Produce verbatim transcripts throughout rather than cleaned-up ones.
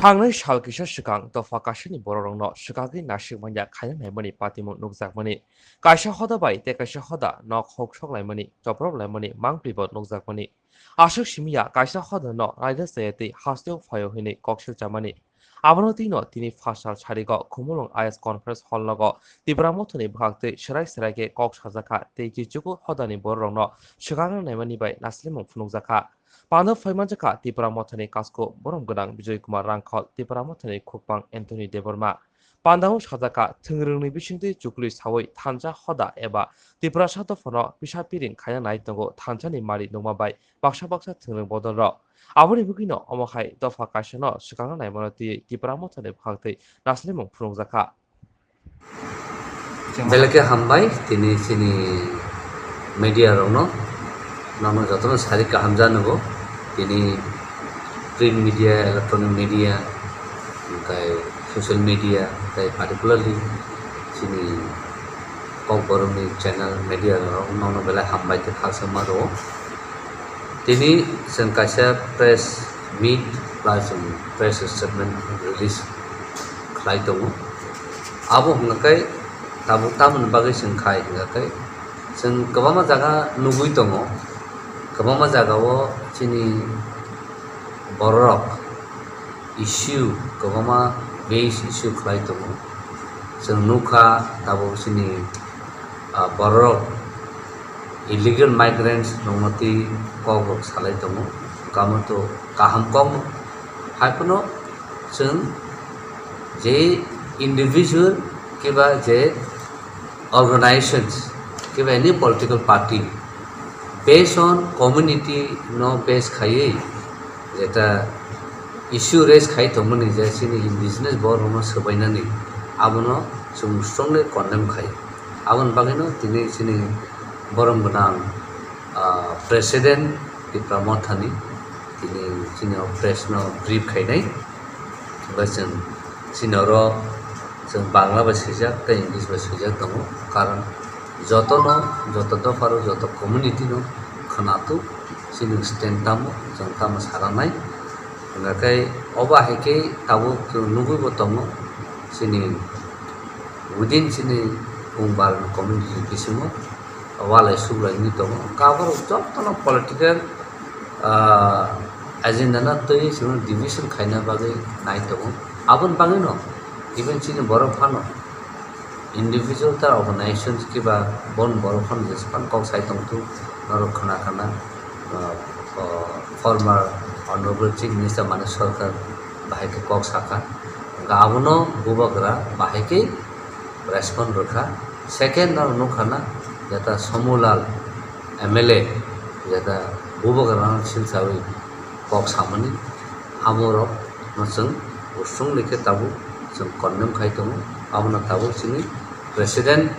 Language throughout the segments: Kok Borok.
Thangnai sal kisa swkang dopha kaisani bororokno swkagwi naisik manya khaina naimani patimung nukjakmani, kaisa hoda bai tei kaisa hoda nok hok sok laimani, choprop laimani mangpli bo nukjakmani. Aswk simi ya kaisa hoda no naina chaya tei hasteo phaio hinwi kok silchamani. Abono twi no tini phasal sarigo Khumulwng I S Conference Hall nogo Tipra Mothani bwkhak twi swrai swrai khe kok sajakha tei kichugo hodani bororokno swkangna naimani bai naislemung phunukjakha. Pando phaimanjakha Tipra Mothani kasku borom gwnang Bijoy Kumar Rangkhol, Tipra Mothani khukpang Anthony Debbarma. Pandao sajakha, thwngrwngni bisingtwi chukli sawi thansa hoda eba Tiprasa dophano pisa piring khaina nai tongo thansani mari nungma bai baksa baksa thwngrwng bodolrok. Aboni bwkhwino omo hai dopha kaisano swkangna naimano twiwi Tipra Mothani bwkhaktwi naislemung phunukjakha. Belai khe hambai tini chini media rokno, nono jotono sari kaham janogo tini print media, electronic media, tei social media, tei particularly chini Kokborokni channel media rok nono belai hambai tei khaksa ma rwo. Tini chwng kaisa press meet ba chwng press statement release khlai tongo. Abo hwnkha khe tabuk tamoni bagwi chwng khai hwnkha khe chwng kwbangma jaga nugwi tongo, kwbangma jagao chini bororok issue, kwbangma base issue khlai tongo. Chwng nukha tabuk chini, ah, bororok illegal migrants rokno twi kok rok salai tongo, kamo to kaham kok no. Hai phano chwng je individual kiba je organizations kiba any political party based on community no base khaiwi jeta issue raise khai tongmani je chini indigenous borok rokno swbainani abono chwng strongly condemn khai. Aboni bagwino tini chini borom gwnang, ah, president Tipra Mothani tini chini o press no brief khainai. Hwnkhe chwng chini oro chwng Bangla bai swijak tei English bai swijak tongo, karon jotono, joto dopharo, joto community no khwnathuk chini stand tamo, chwng tamo saranai. Hwnkhe obo hai khe tabuk chwng nugwi bo tongo chini within chini Bumbar community bisingo walai suklai wngwi tongo. Hwnkhe aborok jotono political, ah, agenda no twiwi chwngno division khaina bagwi nai tongo. Aboni bagwino even chini borok phano individual ta organizations kiba bon borok phano jesphang kok sai tongthok norok khwna khwna, ah, ah, former Honorable Chief Minister Manik Sarkar bahai khe kok sakha. Hwnkhe abono bubagra bahai khe respond rwkha. Second no nukha na jeta Somulal M L A jeta bubagra no silsawi kok samani amorok no chwng usung ni khe tabuk chwng condemn khai tongo. Abono tabuk chini president,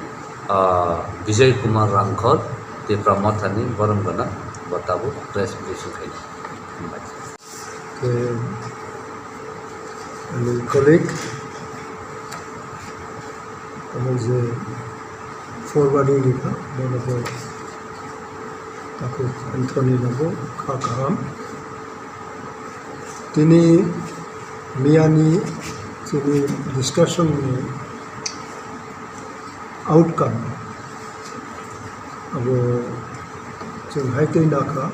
ah, Bijoy Kumar Rangkhol Tipra Mothani borom gana bo tabuk press briefing khai. Hambai. Khe ani colleague, omo je forwarding rikha, bono bo takhuk Anthony no bo kha kaham. Tini miyani chini discussion ni outcome abo chwng hai twi nakha.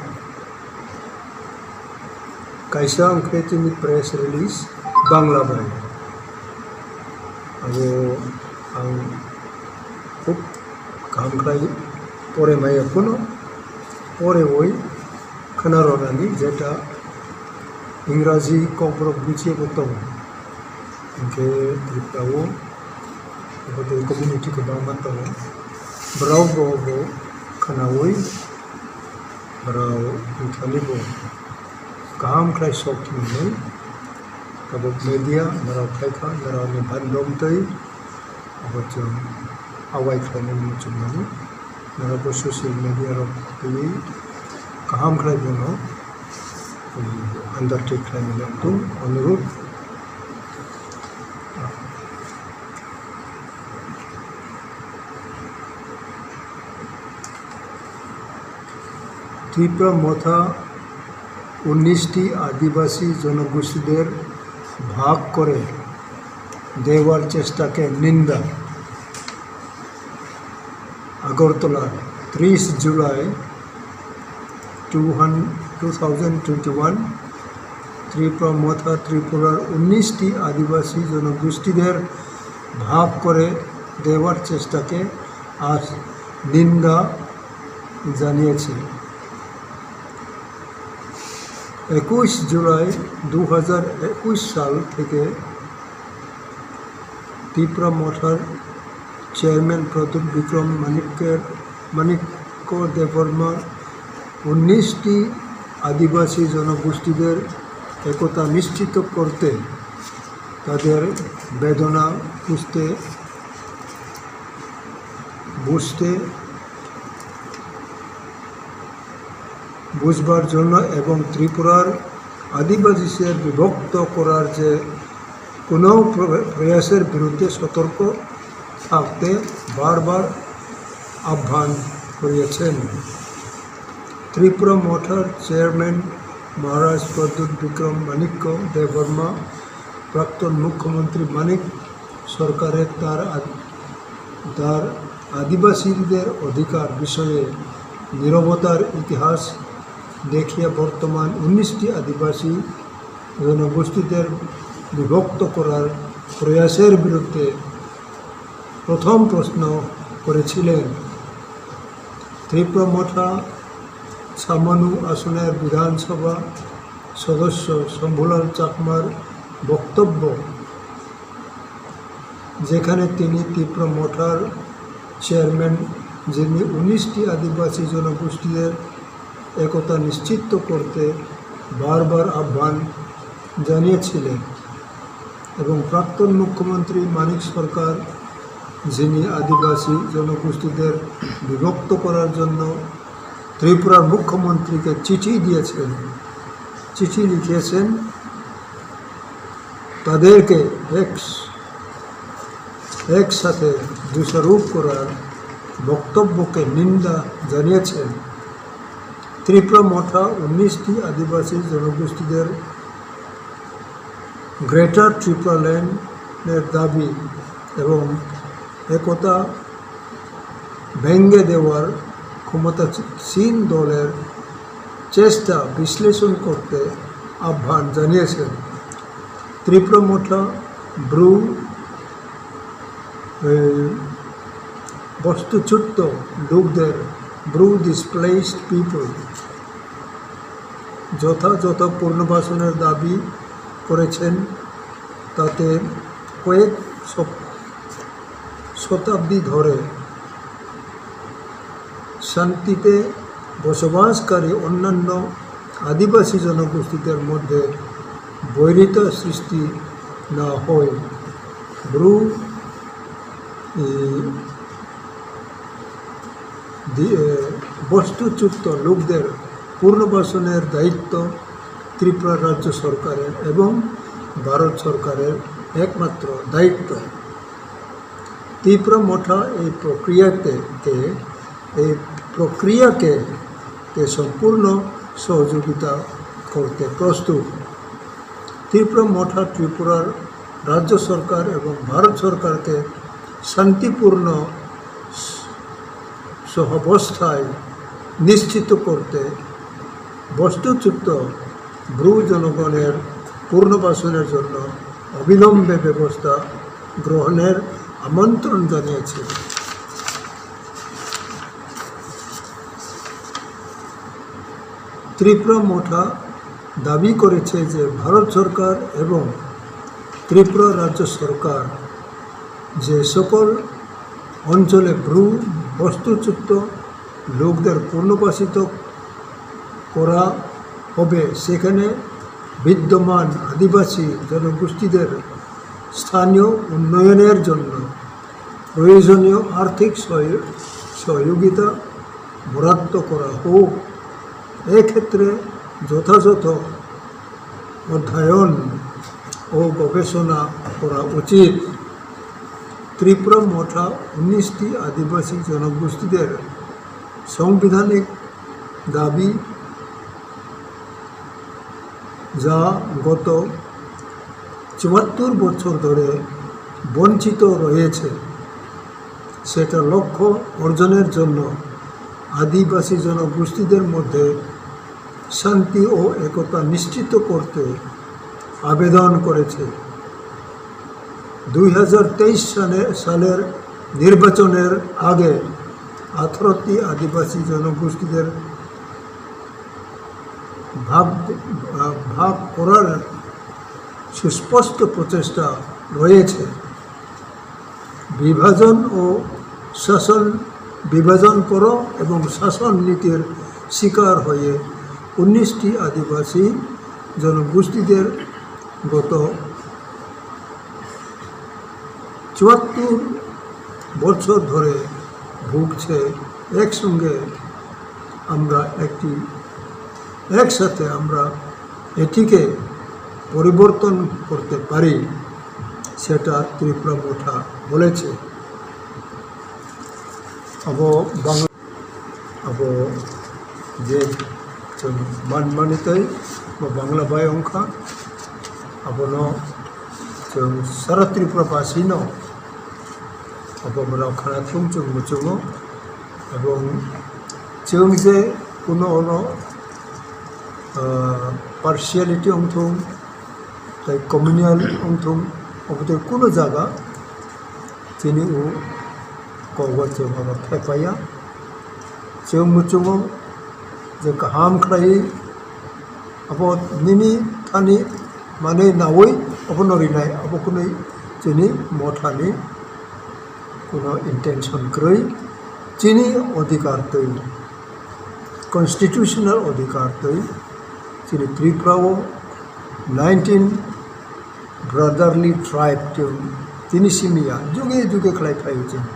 Kaisa wngkhe chini press release Bangla bai. Abo ang khub kaham khlai pore maya phano, porewi khwnarwnani jeta Ingraji kokborok bujiya bo tongo. Hinkhe Tripura o abo tei community kwbangma tongo. Borok bo bo khwnawi Borok wngthani bo kaham khlai sok thumnai. Tabuk media norok khlai kha, norokni bandom twi abo chwng awai khlainani muchungmani. Norok bo social media rok twiwi kaham khlai bono, um, undertake khlainani wngthung, onurudh. Tipra Motha unnish টি আদিবাসী জনগোষ্ঠীদের ভাগ করে দেওয়ার চেষ্টাকে নিন্দা। আগরতলা, ত্রিশ জুলাই two hundred, two thousand twenty one, Tripura Motha ত্রিপুরার উনিশটি আদিবাসী জনগোষ্ঠীদের ভাগ করে দেওয়ার চেষ্টাকে আজ নিন্দা জানিয়েছে। একুশ জুলাই দু হাজার একুশ সাল থেকে ত্রিপুরা মথার চেয়ারম্যান প্রদ্যুৎ বিক্রম মাণিক্যের, মাণিক্য দেববর্মা উনিশটি আদিবাসী জনগোষ্ঠীদের একতা নিশ্চিত করতে, তাদের বেদনা বুঝতে, বুঝতে, বুঝবার জন্য এবং ত্রিপুরার আদিবাসীদের বিভক্ত করার যে কোনো প্র-, প্রয়াসের বিরুদ্ধে সতর্ক থাকতে বারবার আহ্বান করিয়েছেন। ত্রিপুরা মথার চেয়ারম্যান মহারাজ প্রদ্যুৎ বিক্রম মাণিক্য দেববর্মা, প্রাক্তন মুখ্যমন্ত্রী মানিক সরকারের তার আদ-, তার আদিবাসীদের অধিকার বিষয়ে নীরবতার ইতিহাস দেখিয়ে বর্তমান উনিশটি আদিবাসী জনগোষ্ঠীদের বিভক্ত করার প্রয়াসের বিরুদ্ধে প্রথম প্রশ্ন করেছিলেন। ত্রিপুরা মথা ছামানু আসনের বিধানসভা সদস্য শম্ভুলাল চাকমার বক্তব্য, যেখানে তিনি ত্রিপুরা মথার চেয়ারম্যান, যিনি উনিশটি আদিবাসী জনগোষ্ঠীদের একতা নিশ্চিত করতে বারবার আহ্বান জানিয়েছিলেন এবং প্রাক্তন মুখ্যমন্ত্রী মানিক সরকার, যিনি আদিবাসী জনগোষ্ঠীদের বিভক্ত করার জন্য ত্রিপুরার মুখ্যমন্ত্রীকে চিঠি দিয়েছেন, চিঠি লিখেছেন, তাদেরকে এক, একসাথে দোষারোপ করার বক্তব্যকে নিন্দা জানিয়েছেন। ত্রিপুরা মথা উনিশটি আদিবাসী জনগোষ্ঠীদের গ্রেটার ত্রিপুরাল্যান্ডের দাবি এবং একতা ভেঙে দেওয়ার ক্ষমতাসীন দলের চেষ্টা বিশ্লেষণ করতে আহ্বান জানিয়েছেন। ত্রিপুরা মথা ব্রু, এ, বস্তুচ্যুত লোকদের, ব্রু ডিসপ্লেসড পিপল, যথাযথ পুনর্বাসনের দাবি করেছেন, তাতে কয়েক শত-, শতাব্দী ধরে শান্তিতে বসবাসকারী অন্যান্য আদিবাসী জনগোষ্ঠীদের মধ্যে বৈরিতা সৃষ্টি না হয়। ব্রু, এ, দি-, এ, বস্তুচ্যুত লোকদের পুনর্বাসনের দায়িত্ব ত্রিপুরা রাজ্য সরকারের এবং ভারত সরকারের একমাত্র দায়িত্ব। ত্রিপুরা মথা এই প্রক্রিয়াতে, তে, এই প্রক্রিয়াকে তে সম্পূর্ণ সহযোগিতা করতে প্রস্তুত। ত্রিপুরা মথা ত্রিপুরার রাজ্য সরকার এবং ভারত সরকারকে শান্তিপূর্ণ সহাবস্থায় নিশ্চিত করতে বস্তুচ্যুত ব্রু জনগণের পুনর্বাসনের জন্য অবিলম্বে ব্যবস্থা গ্রহণের আমন্ত্রণ জানিয়েছে। ত্রিপুরা মথা দাবি করেছে যে ভারত সরকার এবং ত্রিপুরা রাজ্য সরকার যে সকল অঞ্চলে ব্রু বস্তুচ্যুত লোকদের পুনর্বাসিত করা হবে, সেখানে বিদ্যমান আদিবাসী জনগোষ্ঠীদের স্থানীয় উন্নয়নের জন্য প্রয়োজনীয় আর্থিক সহ-, সহযোগিতা বরাদ্দ করা হোক। এক্ষেত্রে যথাযথ অধ্যয়ন ও গবেষণা করা উচিত। ত্রিপুরা মথা উনিশটি আদিবাসী জনগোষ্ঠীদের সাংবিধানিক দাবি, যা গত চুয়াত্তর বছর ধরে বঞ্চিত রয়েছে, সেটা লক্ষ্য অর্জনের জন্য আদিবাসী জনগোষ্ঠীদের মধ্যে শান্তি ও একতা নিশ্চিত করতে আবেদন করেছে। দুই হাজার তেইশ সালে, সালের নির্বাচনের আগে আঠারোটি আদিবাসী জনগোষ্ঠীদের ভাগ, ভাগ করার সুস্পষ্ট প্রচেষ্টা রয়েছে। বিভাজন ও শাসন, বিভাজন করো এবং শাসন নীতির শিকার হয়ে উনিশটি আদিবাসী জনগোষ্ঠীদের গত চুয়াত্তর বছর ধরে ভুগছে। একসঙ্গে আমরা একটি, একসাথে আমরা এটিকে পরিবর্তন করতে পারি, সেটা ত্রিপুরা মথা বলেছে। Abo Bang-, abo je chwng man mani tei bo Bangla bai wngkha, abono chwng sara Tripura basino abo borok khana thung chwng muchungo, ebong chwng je kuno ono, ah, partiality wngthung, tei communal wngthung, obo tei kuno jaga chini o kogo chwng abo thepaia. Chwng muchungo je kaham khlai abo nini thani manwi nawi abono rinai, abo kunui chini mothani kuno intention kwrwi, chini odhikar twi, constitutional odhikar twi, chini Tripura o nineteen brotherly tribe twi, tini simi ya, juge juge khlai phaio chini.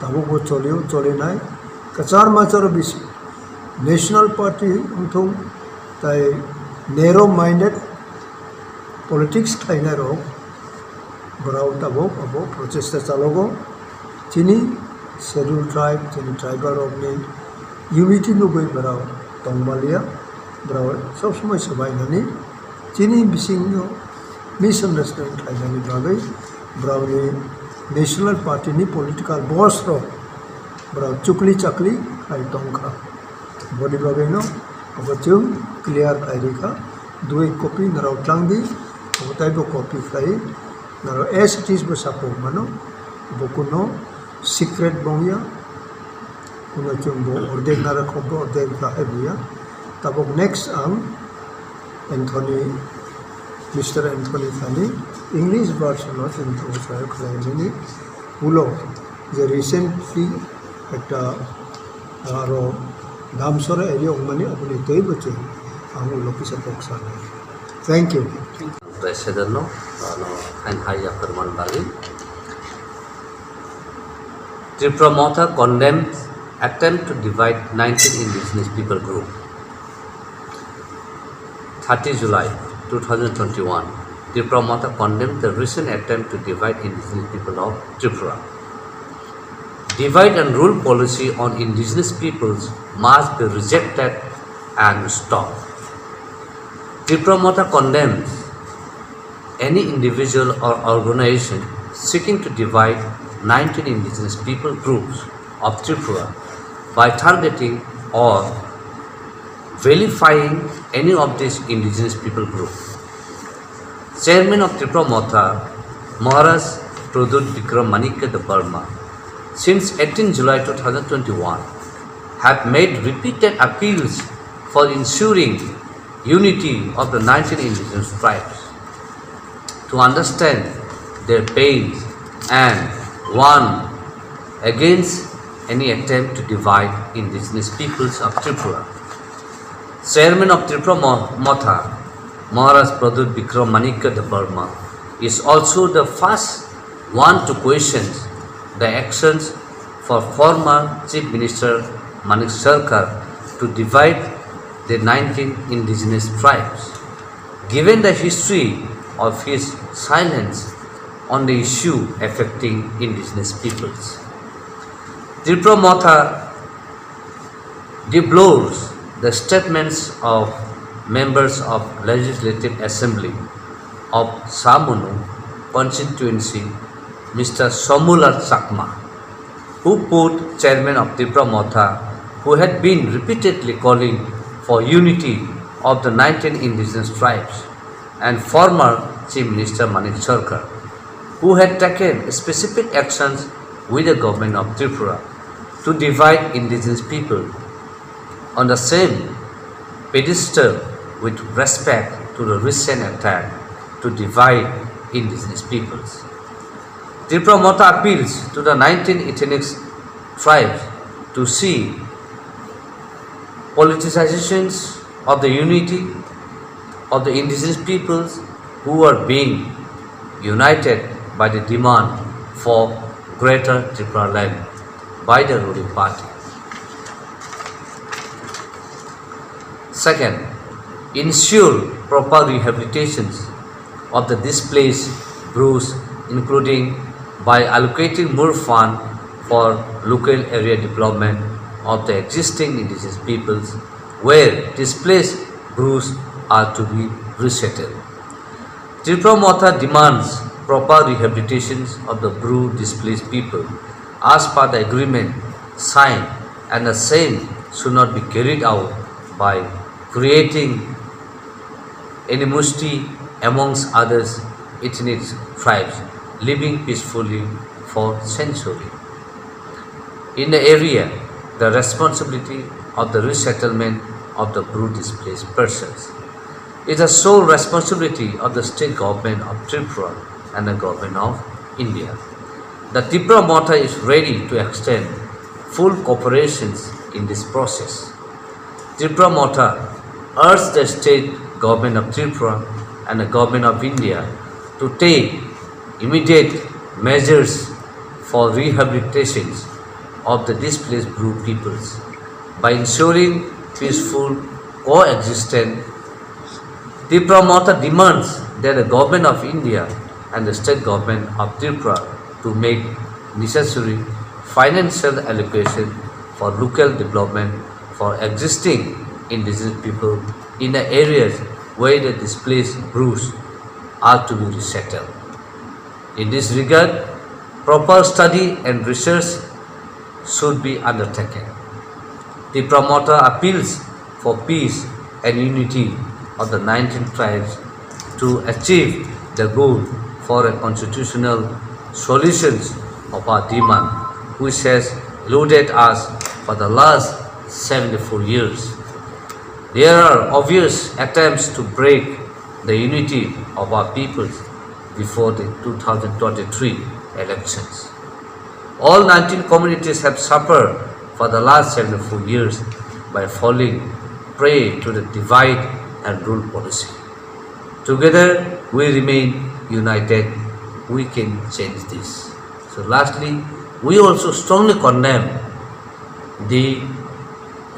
Tabukbo cholio, cholinai. Kwchar machar bis-, National Party wngthung, tai narrow minded politics khlainai rok, borok tabuk abo prochesta chalogo. Chini Scheduled Tribe, chini tribal rokni unity nugwi borok tongmaliya, borok sob somoi swbainani. Chini bisingo misunderstanding khlainani bagwi borokni National Party ni political boss rok borok chukli chakli khai tongkha. Boni bagwino abo chwng clear khai rikha. Dui copy norok tlang di, abo taibo copy khai norok as it is bo sapok mano, bo kuno secret bongya. Kuno chwng bo ordek narakhok bo ordek bahai buya. Tabuk next ang Anthony, Mister Anthony thani English version o chwng tabuk sayo khlai nini ulo je recently ekta aro Damsora area wngmani aboni tei bo chwng ang ulo kisa kok sanai. Thank you. President no, ano, hain hai ya perman bali. Tipra Motha condemns attempt to divide nineteen indigenous people group. Thirty July two thousand twenty-one, Tipra Motha condemned the recent attempt to divide indigenous people of Tripura. Divide and rule policy on indigenous peoples must be rejected and stopped. Tipra Motha condemns any individual or organization seeking to divide nineteen indigenous people groups of Tripura by targeting or vilifying any of these indigenous people groups. Chairman of Tipra Motha, Maharaj Pradyut Bikram Manikya Debbarma, since eighteen July two thousand twenty-one, have made repeated appeals for ensuring unity of the nineteen indigenous tribes, to understand their pains and warn against any attempt to divide indigenous peoples of Tripura. Chairman of Tipra Mo-, Motha, Maharaj Pradyut Bikram Manikya Debbarma is also the first one to question the actions for former Chief Minister Manik Sarkar to divide the nineteen indigenous tribes, given the history of his silence on the issue affecting indigenous peoples. Tipra Motha deplores the statements of members of Legislative Assembly of Samunu constituency, Mister Somulal Chakma, who put chairman of Tipra Motha, who had been repeatedly calling for unity of the nineteen indigenous tribes, and former Chief Minister Manik Sarkar, who had taken specific actions with the government of Tripura to divide indigenous people on the same pedestal with respect to the recent attempt to divide indigenous peoples. Tipra Motha appeals to the nineteen ethnic tribes to see politicizations of the unity of the indigenous peoples who are being united by the demand for Greater Tripura land by the ruling party. Second, ensure proper rehabilitations of the displaced Brus, including by allocating more fund for local area development of the existing indigenous peoples where displaced Brus are to be resettled. Tipra Motha demands proper rehabilitations of the Bru displaced people as per the agreement signed, and the same should not be carried out by creating animosity amongst others ethnic tribes living peacefully for centuries in the area. The responsibility of the resettlement of the Bru displaced persons is the sole responsibility of the state government of Tripura and the government of India. The Tipra Motha is ready to extend full cooperation in this process. Tipra Motha urged the state government of Tripura and the government of India to take immediate measures for rehabilitation of the displaced Bru peoples by ensuring peaceful coexistence. Tipra Motha demands that the government of India and the state government of Tripura to make necessary financial allocation for local development for existing indigenous people in the areas where the displaced Brus are to be resettled. In this regard, proper study and research should be undertaken. Tipra Motha appeals for peace and unity of the nineteen tribes to achieve the goal for a constitutional solutions of our demand, which has eluded us for the last seventy-four years. There are obvious attempts to break the unity of our peoples before the two thousand twenty-three elections. All nineteen communities have suffered for the last seventy-four years by falling prey to the divide and rule policy. Together we remain united, we can change this. So lastly, we also strongly condemn the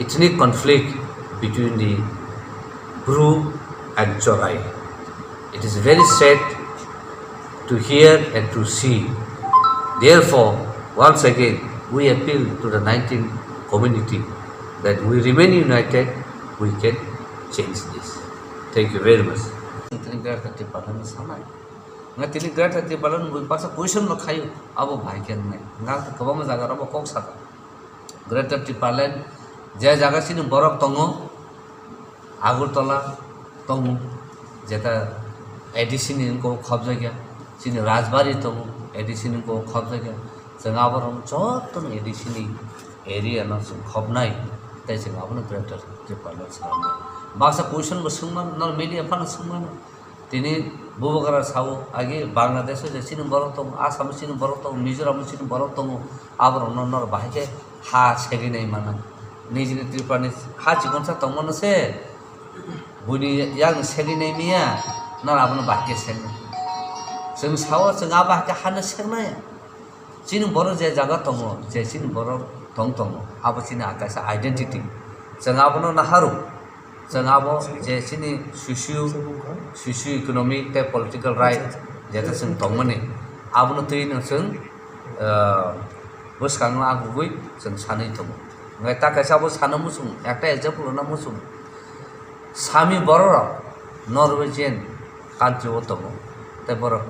ethnic conflict between the Bru and Chorai. It is very sad to hear and to see. Therefore, once again, we appeal to the nineteen community that we remain united, we can change this. Thank you very much. Tini Greater Tipraland sanai. Nga tini Greater Tipraland bui paksa question no khayu, abo bahai khe nai. Nga kwbangma jaga rok bo kok saka. Greater Tipraland, je jaga chini borok tongo, Agartala tongo, jeta A D C ni wngkok khobjakya, chini Rajbari tongo, A D C ni wngkok khobjakya, chwng aborok jotono A D C ni area no chwng khobnai, tei chwng abono Greater Tipraland swnamnai. Baksa question bo swngmano, nor media phano swngmano, tini bubagra sao, agi Bangladesh o je chini borok tongo, Assam o chini borok tongo, Mizoram o chini borok tongo, aborokno nor bahai khe ha segwi nai mano. Nijini Tripura ni ha chikonsa tongmano se, buini yang segwi nai miya, nor abono bahai khe segnai. Chwng sao, chwng a bahai khe hano segnai. Chini borok je jaga tongo, je chini borok tong tongo, abo chini kaisa identity. Chwng abono naharu. Chwng abo je chini socio, socio economic tei political right jeta chwng tongmani, abono twi no chwng, ah, bwskango agugwi chwng sanwi tongo. Hwnkhe ta kaisa abo sana muchung, ekta example rwna muchung. Sami bororok, Norwegian, country o tongo, tei borok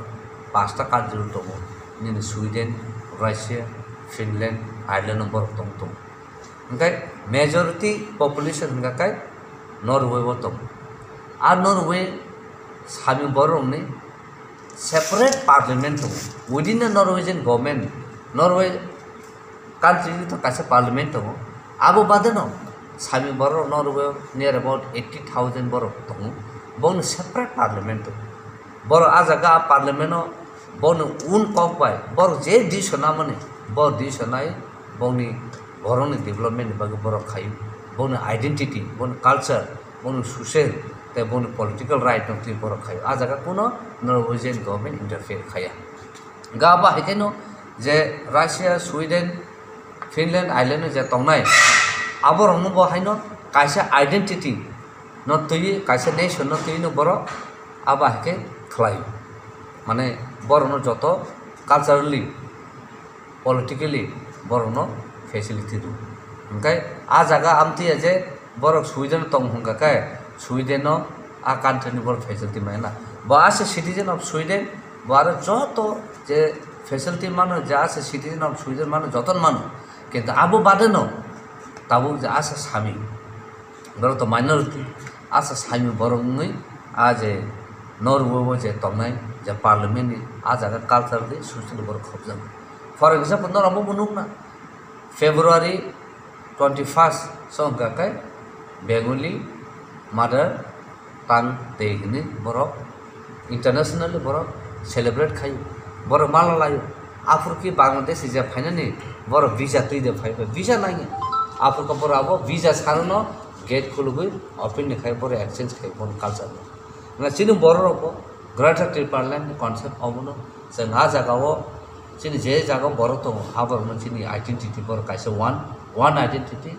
pasta country o tongo, nini Sweden, Russia, Finland, Ireland o borok tong tongo. Hingke majority population hingka khe Norway o tongo. A Norway sami borok ni separate parliament tongo. Within the Norwegian government, Norway country ni to kaisa parliament tongo. Abo bade no sami borok Norway near about eighty thousand borok tongo. Bongni separate parliament tongo. Borok a jaga a parliament o bongni un kok bai borok je decision namani, borok decision nai bongni borokni development ni bagwi borok khaio. Bongni identity, bongni culture, bongni social tei bongni political right no twi borok khaio. A jaga kuno Norwegian government interfere khaiya. Ga ba hai khe no je Russia, Sweden, Finland, Ireland no je tongnai, aborokno bo haino kaisa identity no twi, kaisa nation no twi no borok abo hai khe khlai. Mane borokno joto culturally, politically borokno facility rw. Hingkhe a jaga amtwi je borok Sweden tong hwnkha khe, Sweden no a country ni borok facility maya na. Bo as a citizen of Sweden, bo aro joto je facility mano, je as a citizen of Sweden mano, joto mano. Kintu abo bade no tabuk je as a sami, borok to minority, as a sami borok wngwi a je Norway o je tongnai je parliament ni a jaga culture de social borok khobjak. For example, norok bo nukna February twenty first so hwnkha khe Bengali Mother Tongue Day hinwi borok internationally borok celebrate khaio, borok mala laio. Aphuru ki Bangladesh je phainani borok visa twi de phai, phai visa nangya. Aphuru ka borok abo visa sarano gate khulugwi open ni khai borok exchange khai borok culture no. Na chini borok rok bo Greater Tipraland ni concept obono chwng a jaga o chini je jaga o borok tongo, aborok no chini identity borok kaisa one, one identity,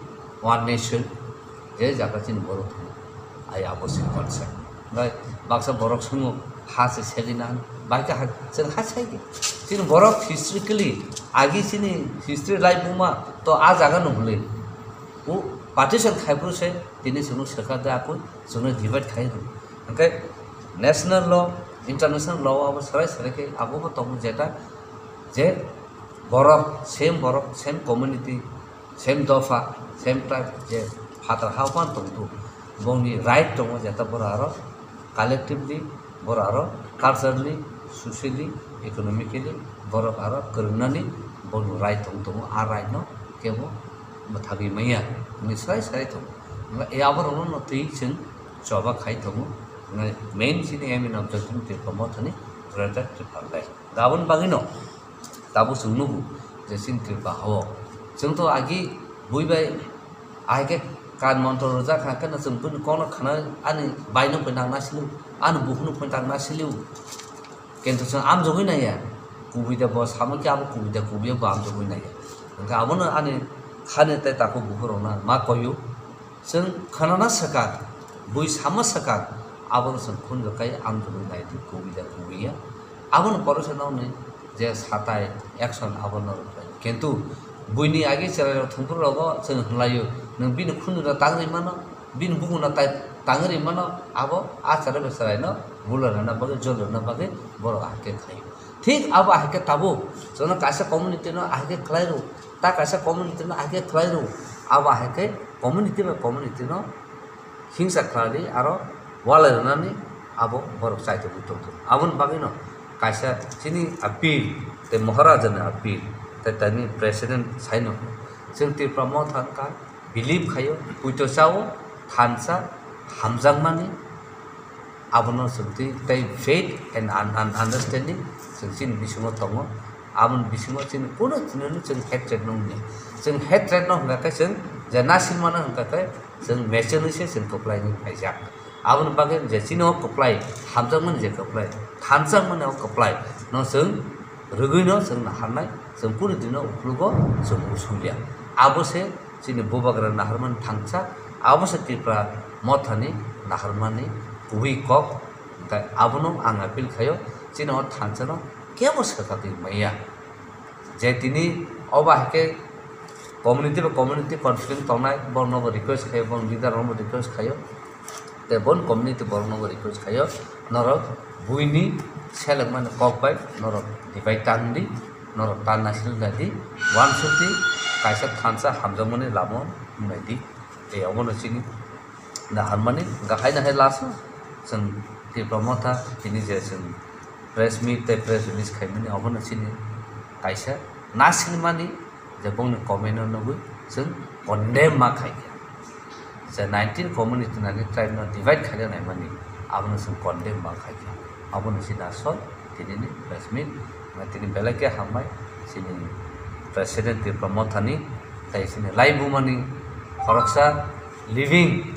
one nation, je jaga chini borok tongo. Ai abo se concept. Nai baksa borok sungo ha se selina, bai ka ha, chwng ha sai di. Chini borok historically, agi chini history lai buma to a jaga no hwnwi. U partition khai phuru se tini chwngno swkar de akui chwngno divide khai rw. Hwnkhe national law, international law abo swrai swrai khe abo bo tongo jeta je borok, same borok, same community, same dopha, same tribe je phatar ha phan tongthu, bongni right tongo jeta borok aro collectively borok aro culturally, socially, economically borok aro kwrwngnani bongni right tong tongo, a right no kebo mwthagwi manya hwnwi swrai swrai tongo. Hwnba e aborokno no twi chwng choba khai tongo. Hwnba main chini aim and objective ni Tripura Motha ni Greater Tripura Land. Aboni bagwi no tabuk chwng nugo je chini Tripura hao chwng to agi bui bai ahai khe kan montor rwjak kha khe no chwng bini kokno khna ani bai no poi nang na siliu, ani bukhuk no poi nang na siliu. Kintu chwng amjogwi naiya, kubui da bo samo khe abo kubui da kubui bo amjogwi naiya. Hwnkhe abono ani khani tei takhuk bukhuk rokno ma koiyo. Chwng khwnana swkang, bui sama swkang, abono chwng khunju khai amjogwi nai di kubui da kubui ya. Abono borok se nokni je satai action abono rwkhlai. Kintu buini agi chwrairok thwngphuru rogo chwng hwnlaio, nwng bini khunju no tangwi mano, bini bukhuk no tai tangwi mano, abo a chwrai bai chwraino bula rwna bagwi, jol rwna bagwi borok ahai khe khlaio. Thik abo ahai khe tabuk chwngno kaisa community no ahai khe khlai rw, ta kaisa community no ahai khe khlai rw, abo ahai khe community bai community no hingsa khlai aro walai rwnani abo borok chaitogwi tongthok. Aboni bagwino kaisa chini appeal tei Maharaja ni appeal tei tini president saino chwng Tripura Motha wngkha, believe khaio, puito chao, thansa, hamjakmani, abono chwng twi tei faith and un-, un-, understanding chwng chini bisingo tongo. Aboni bisingo chini kuno chini chwng hatred no wngya. Chwng hatred no hwnkha khe chwng je nasilmano hwnkha khe chwng mechenwi se chwng kwplaini phaijak. Aboni bagwi je chini o kwplai hamjakmani je kwplai, thanjakmani o kwplai no chwng rwgwino chwng naharnai, chwng kunu dino uklogo chwng usulya. Abo se chini bubagra naharmani thansa, abo se Tripura Mothani naharmani kubui kok. Hwnkhe abono ang appeal khaio, chini o thansano kebo swkakwi maya. Je tini obo hai khe community bai community conflict tongnai, borokno bo request khaio, borok leader rokno bo request khaio. Tei bon community borok nogo request khaio, norok buini selengmani kok bai norok divide tang di, norok tanna silga di, wansuk di, kaisa thansa hamjakmani lama wngnai di. Tei obono chini naharmani hwnkha hai nahai last o chwng Tipra Motha tini je chwng press meet tei press release khaimani obono chini kaisa nasilmani je bongni comment no nugwi chwng condemn ma khaikha. Je nineteen community nani tribe no divide khaina naimani abono chwng condemn ma khaikha. Abono chini asol tinini press meet, tini belai khe hambai chini President Tipra Mothani tei chini laibumani khoroksa living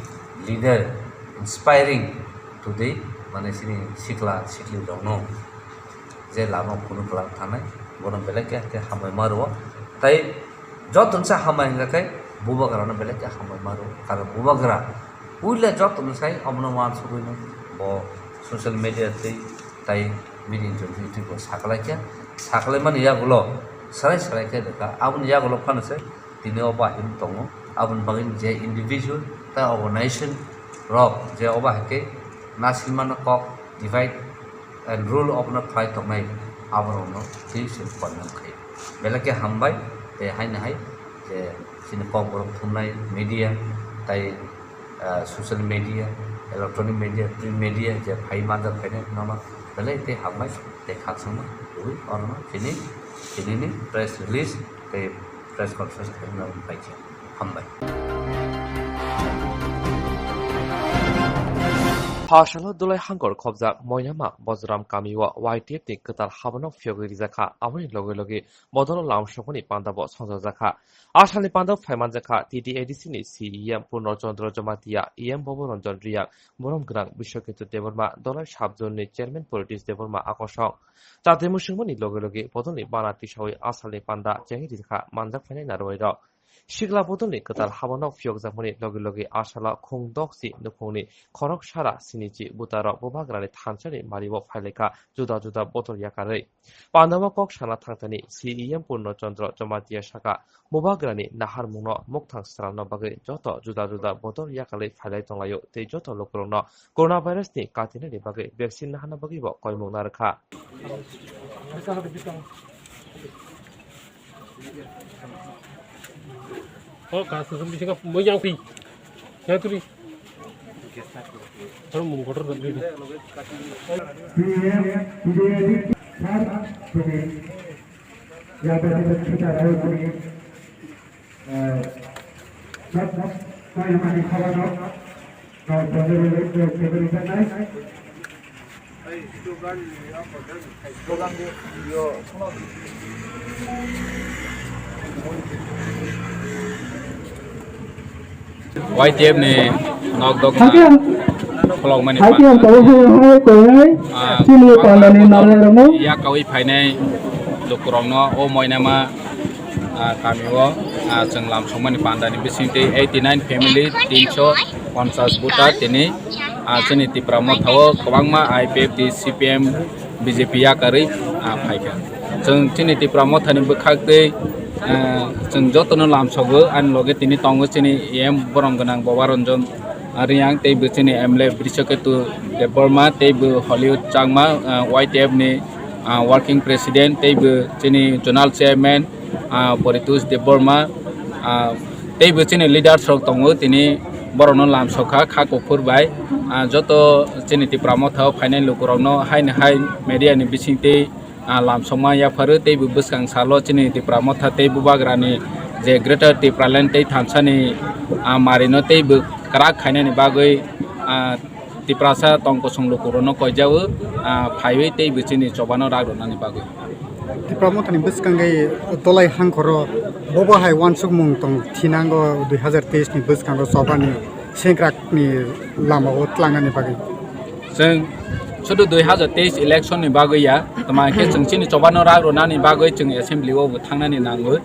leader, inspiring today, mane chini sikla sikli rokno je lama phunuk kwlak thanai, bono belai khe khe hambai ma rwo. Tei joto se hambai hwnga khe bubagrano belai khe hambai ma rwo. Karon bubagra puila joto sai abono wansugwino bo social media tei tai media twi twi bo saklai khe, saklai mani yagulo sarai sarai khe rwkha. Aboni yagulo phano se tini o bahai tongo. Aboni bagwi je individual tei organization rok je o bahai khe nasilmano kok divide and rule abono khlai tongnai, aborokno twi se condemn khaio. Belai khe hambai, tei haino hai je chini kokborok thumnai media tei, ah, social media, electronic media, print media je phai manjak phainai nono belai tei hambai tei khakchangma rwui orono chini, chinini press release tei press conference khaina paikha. Hambai. Phasalo Dolai Hangkor khobjak Moinama Bojram kamio Y T F ni kwtal haborok phiyogwi rijakha, aboni loge loge bodol lamsokmani pandabo songjakjakha. Asalni pandao phaimanjakha T T A D C ni C E M Purno Chandra Jamatia, E M Bobo Ranjan Riang, Borom Gwnang Biswaketu Debbarma, Dolai Sub-Zone ni Chairman Politish Debbarma Akosong. Chatwi mwswngmani loge loge bodolni bana tisawi asalni panda chengwi rijakha manjak phainai narwai rok. Sikla bodolni kwtal haborok phiyokjakmani loge loge asalo khung doksi nukhungni khorok sara sinichi butarok bubagrani thansani mario phailaikha juda juda bodol yakarwi. Pandao kok sana thangthani C E M Purno Chandra Jamatia saka, bubagrani naharmungno mukthang sralna bagwi joto juda juda bodol yakarwi phailai tonglaio tei joto lukurokno coronavirus ni katinani bagwi vaccine naharna bagwibo koimung narwkha. Oh, kasu sum bisingo mui yang pi. Yang turi. Aro mung kotor turi. Y T F ni nok dok khulokmani panda. Haikhe ang tabuk hai hai koinai, ah, chini pandani narwai rokno yakawi phainai lukurokno o Moinama, ah, kamio, ah, chwng lamsokmani pandani bisingtwi eighty nine family, tinso ponchas voter tini, ah, chini Tipra Mothao kwbangma I P F T, C P M, B J P yakarwi, ah, phaikha. Chwng chini Tipra Mothani bwkhaktwi, ah, chwng jotono lamsogo, ani loge tini tongo chini E M borom gwnang Boba Ranjan Riang, tei bo chini M L A Brishaketu Debbarma, tei bo Hollywood Changma, ah, Y T F ni, ah, working president, tei bo chini zonal chairman, ah, Paritosh Debbarma, ah, tei bo chini leaders rok tongo, tini borokno lamsokha kha kuphur bai, ah, joto chini Tipra Mothao phainai lukurokno haino hai media ni bisingtwi, ah, lamsokma yapharo, tei bo bwskang salo chini Tipra Motha tei bubagrani je Greater Tipraland tei thansani, ah, marino tei bo kwrak khainani bagwi, ah, Tiprasa tong kosong lukurokno koijago, ah, phaiwi tei bo chini chobano rak rwnani bagwi. Tipra Mothani bwskangwi Dolai Hangkoro bobo hai wansukmung tong thinango dui hazar teis ni bwskango chobani sengkrakni lamao tlangnani bagwi. Chwng sudu dui hazar teis election ni bagwi ya, tama khe chwng chini chobano rak rwnani bagwi chwng assembly o bo thangnani nango.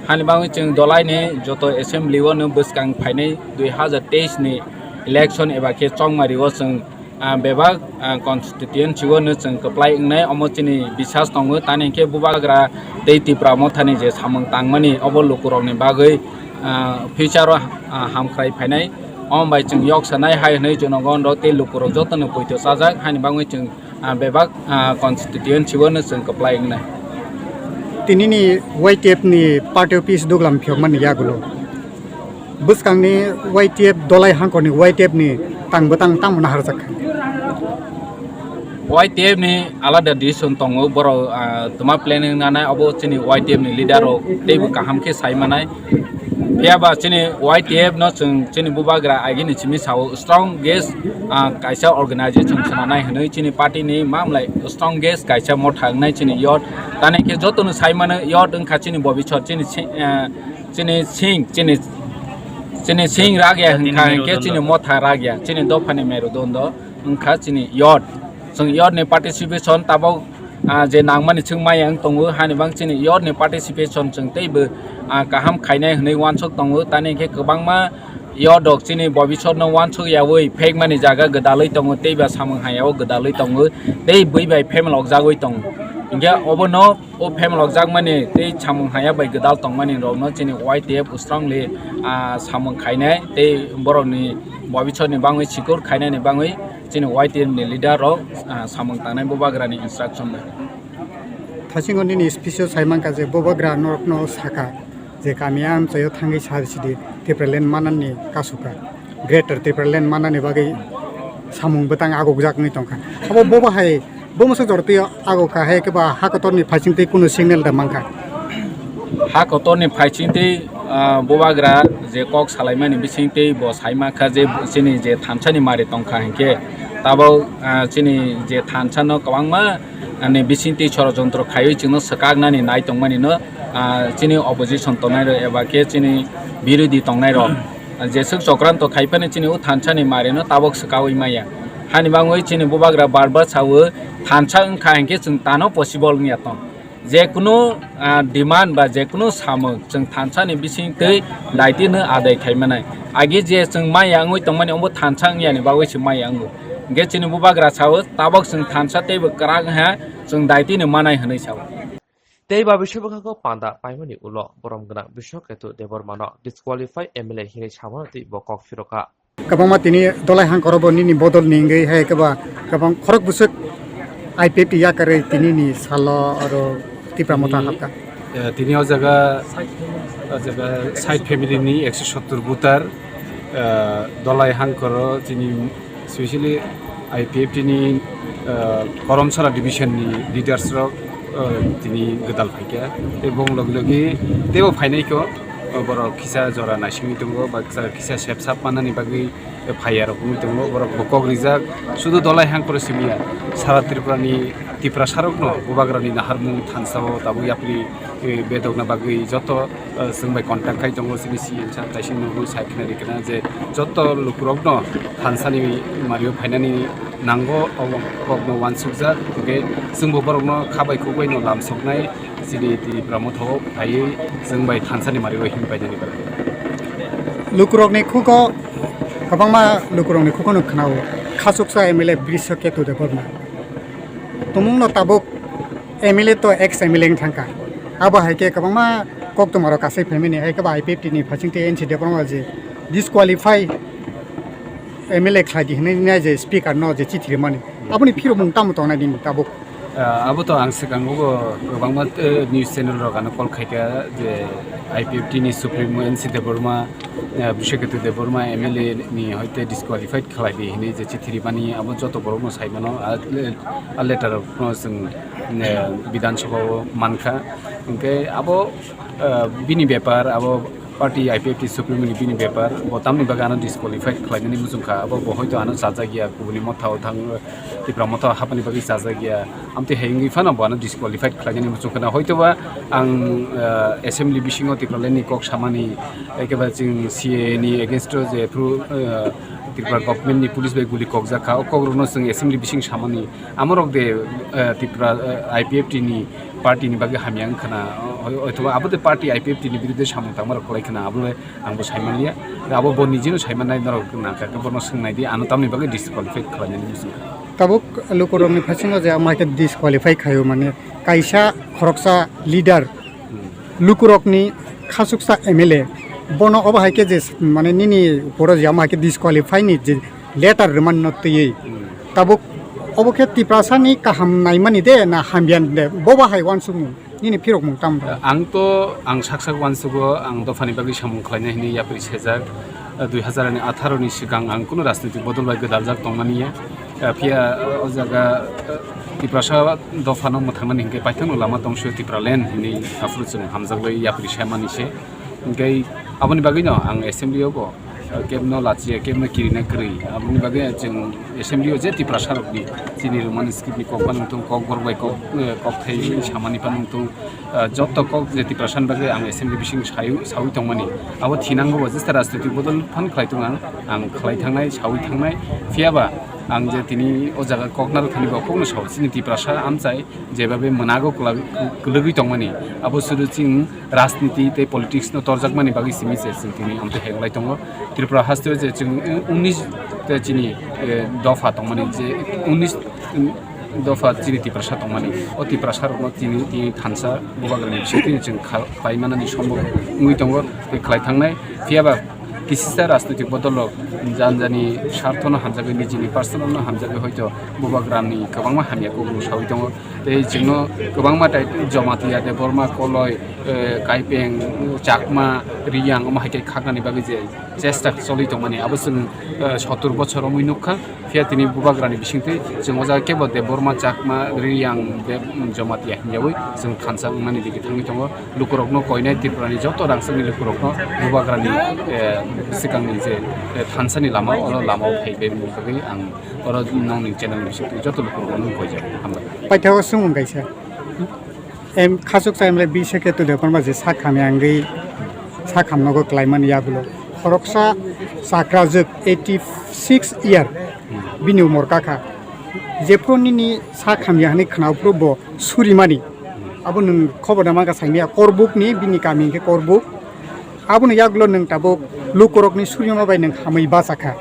Hani bagwi chwng Dolai ni joto assembly o no bwskang phainai dui hazar teis ni election eba khe chongmari o chwng, ah, bebak, ah, constituency o no chwng kwplai wngnai, omo chini bisas tongo, tani khe bubagra tei Tipra Mothani je samung tangmani obo lukurokni bagwi, ah, future o, ah, hamkhrai phainai. Omo bai chwng yok sanai hai hwnwi jonogon rok tei lukurok jotono poito chajak, haini bagwi chwng, ah, bebak, ah, constituency o no chwng kwplai wngnai. Tinini Y T F ni party office duglam phiyokmani yagulo bwskangni Y T F Dolai Hangkorni Y T F ni tang bwtang tamo naharjak kha. Y T F ni alada decision tongo, borok, ah, tuma planning nanai, obo chini Y T F ni leader rok teibo kaham khe sai manai. Phiya ba chini Y T F no chwng chini bubagra agini simi sao strongest, ah, kaisa organization swnanai hwnwi chini party ni mamlai strongest kaisa motha wngnai chini yot. Tani khe jotono sai mano yot wngkha chini bobisot chini si-, ah, chini sing, chini, chini sing ragya hwnkha hwnkhe chini motha ragya, chini dophani merudondo wngkha chini yot. Chwng yot ni participation tabok, ah, je nangmani chwng maya wng tongo, hani bang chini yot ni participation chwng teibo, ah, kaham khainai hwnwi uansuk tongo. Tani khe kwbangma yot rok chini bobisot no uansuk yaui phek mani jaga gwdalwi tongo, tei ba samung hayao gwdalwi tongo, tei bui bai phemal okjagwi tongo. Hinkhe obono o phemal okjakmani tei samung haya bai gwdal tongmani rokno chini Y T F strongly, ah, samung khainai tei borokni bobisotni bangwi secure khainani bangwi chini Y T F ni leader rok, ah, samung tangnai bubagrani instruction bai. Thasingo nini speech o sai mankha je bubagra norokno sakha je kami amchaio thangwi sar sidi Tipraland manani kasuka, Greater Tipraland manani bagwi samung bwtang agokjak wngwi tongkha. Abo bobo hai Bo masa jor twi ago kha hai khe ba ha kotor ni phaising twi kunu signal da mankha. Ha kotor ni phaising twi, ah, bubagra je kok salaimani bising twi bo sai mankha je chini je thansa ni mari tongkha hinkhe tabok, ah, chini je thansa no kwbangma, ah, ni bising twi sorojontro khaiwi chwngno swkaknani nai tongmani no, ah, chini opposition tongnai rok eba khe chini birodhi tongnai rok. Jeswk chokranto khai phano chini o thansa ni mari no tabok swkaui maya. Hani bangwi chini bubagra bar bar sao, thansa wngkha hinkhe chwng tano possible wngya tong. Je kunu, ah, demand ba je kunu samung chwng thansa ni bising twi daiti no adai khai manai. Agi je chwng maya wngwi tongmani omo thansa wngya ni bagwi se maya wngo. Hinkhe chini bubagra sao tabok chwng thansa teibo kwrak wngha chwng daiti no manai hwnwi sao. Tei ba bising bwkhakgo panda paimani ulo borom gwnang Biswaketu Debbarmano disqualify M L A hinwi samano tei bo kok phirokha. Kwbangma tini Dolai Hangkorobo nini bodol ni wngwi hai kwba kwbang khorok bwswk I P F T yakarwi tinini salo aro Tipra Motha hapkha. Eh, tini o jaga, o jaga side family ni ekso sottor voter, eh, Dolai Hangkoro chini specially I P F T ni, ah, Koromsara division ni leaders rok, ah, tini gwdal phaikha. Tei bong logi logi teibo phainai kho, ah, borok kisa jora naisingwi tongo, ba kisa, kisa sep sap mannani bagwi phaiya rok wngwi tongo. Borok bo kok rijak, sudu Dolai Hangkoro simiya, sara Tripura ni Tiprasa rokno bubagra ni naharmung thansa o tabuk yapri, eh, bedokna bagwi joto, eh, chwng bai contact khai tongo, chini C M sir, tai chini nugwi sai khna ri khna je joto lukurokno thansani mario phainani nango, obo kokno uansukjak, hinkhe chwngbo borokno kha bai khuk baino lamsoknai, chini Tipra Motha o phaiwi chwng bai thansani mario him painani bagwi. Lukurokni khugo kwbangma lukurokni khugo no khna-o, khachuksa M L A Brishaketu Debbarma. Tumungno tabuk M L A to ex M L A wng thangkha. Abo hai khe kwbangma koktwmarok kasai phaimani, hai khe ba I P F T ni phaising tei N C Debbarma je disqualify M L A khlai di hwnwi nai je speaker no je chithi rwmani. Aboni phirokmung tamo tongnai nini tabuk? Ah, abo to ang swkango bo kwbangma, eh, news channel rok ano call khaikha je I P F T ni supremo N C Debbarma, eh, Brishaketu Debbarma M L A ni hoite disqualified khlai di hwnwi je chithi rwmani abo joto borokno sai mano. Ah, le-, a letter rokno chwng, eh, Bidhan Sabha o mankha. Hinkhe abo, eh, bini bepar, abo party I P F T supremo ni bini bepar, bo tamni bagwi ano disqualified khlainani muchungkha, abo bo hoito ano chajak ya, kubuni motha o thang, Tipra Motha o hapmani bagwi chajak ya, amtwi hai wngwi phano bo ano disqualified khlainani muchungkha na. Hoito ba ang, eh, assembly bisingo Tipraland ni kok samani, ekebare chwng C A A ni against o je phru, eh, Tripura government ni police bai guli kokjak kha, o kokrokno chwng assembly bising samani, amorok de, eh, Tripura, eh, I P F T ni party ni bagwi hamya wngkha na, o-, o-, othoba abo de party I P F T ni biruddhe samung tangmarok kwlai khna, abo le ang bo sai manliya. Abo bo nijino sai mannai, norok nangkha khe bono swngnai di, ano tamni bagwi disqualified khlainani muchungkha. Tabuk lukurokni phasingo je ama khe disqualify khaio, mane kaisa khoroksa leader, hmm, lukurokni khachuksa M L A Bono obo hai khe je s-, mane nini poro je amo hai khe disqualify ni je letter rwmani no twiwi. Hmm. Tabuk obo khe Tiprasa ni kaham naimani de na hamya ni de? Bobo hai uansukmung, nini phirokmung tamo? Ang to, ang sak sak uansugo, ang dophani bagwi samung khlaina hwnwi yapri sejak. Dui hazar atharo ni swkang ang kunu rajnitik bodol bai gwdaljak tongmani ya. Phiya o jaga Tiprasa dophano mwthangnani hinkhe paithakno lama tongso Tipraland hwnwi aphuru chwng hamjaklai yapri saimani se. Hinkhe aboni bagwino ang assembly o bo, eh, kebno lachiya, kebno kirina kwrwi. Aboni bagwi chwng assembly o je Tiprasa rokni chini Roman script ni kok phano wngthung, kok borok bai kok, eh, kok thai samani phano wngthung, eh, joto kok je Tiprasa ni bagwi ang assembly bising sayu, sawi tongmani. Abo thinango bo jesa rajnitik bodol phano khlai tongo ang, ang khlai thangnai, sawi thangnai. Phiyaba ang je tini o jaga kok narwk thani bo kokno sao, chini Tiprasa amchai jebabe mwnago kwlagwi, kwlwgwi tongmani. Abo sudu chwng rajniti tei politics no torjakmani bagwi simi se chwng tini amtwi hai wngwi tongo. Tripura haste o je chwng, eh, unis te chini, eh, dopha tongmani je unis, mm, dopha chini Tiprasa tongmani. O Tiprasa rokno tini, tini thansa bubagrani bisingtwi chwng kha-, khlai manani sombok wngwi tongo tei khlai thangnai. Phiyaba kisisa rajnitik bodol rok jani jani sarthono hamjagwi nijini personal no hamjagwi hoito bubagrani kwbangma hamya kok rw sawi tongo. Tei chwngno kwbangma tai Jamatia, Debbarma, Koloi, eh, Kaipeng, Chakma, Riyang, omo hai khe khaknani bagwi je chesta choli tongmani, abo chwng, eh, sottur bochor romwi nukha. Phiya tini bubagrani bisingtwi chwng o jaga kebo Debbarma, Chakma, Riyang, Deb-, Jamatia hinjawi chwng thansa wngnani digi thangwi tongo. Lukurokno koinai Tripurani joto rangchakni lukurokno bubagrani, eh, swkangni je, eh, thansani lama, oro lamao phaibai mung bagwi ang oro nongni channel ni bisingtwi joto lukurokno koijak. Hambai. Paithago swngmung kaisa. Em, khachuksa M L A biseke tu Debbarma je sak hamya wngwi sak hamnogo klaimani yagulo. Khoroksa chakrajwk eighty six year bini umor kakha. Jephru nini sak hamya hwnwi khwnao phru bo surimani. Abo nwng khobor da mankha saimaya Korbuk ni, bini kami hwnkhe Korbuk. Aboni yagulo nwng tabuk lukurokni surima bai nwng hamwi bachakha.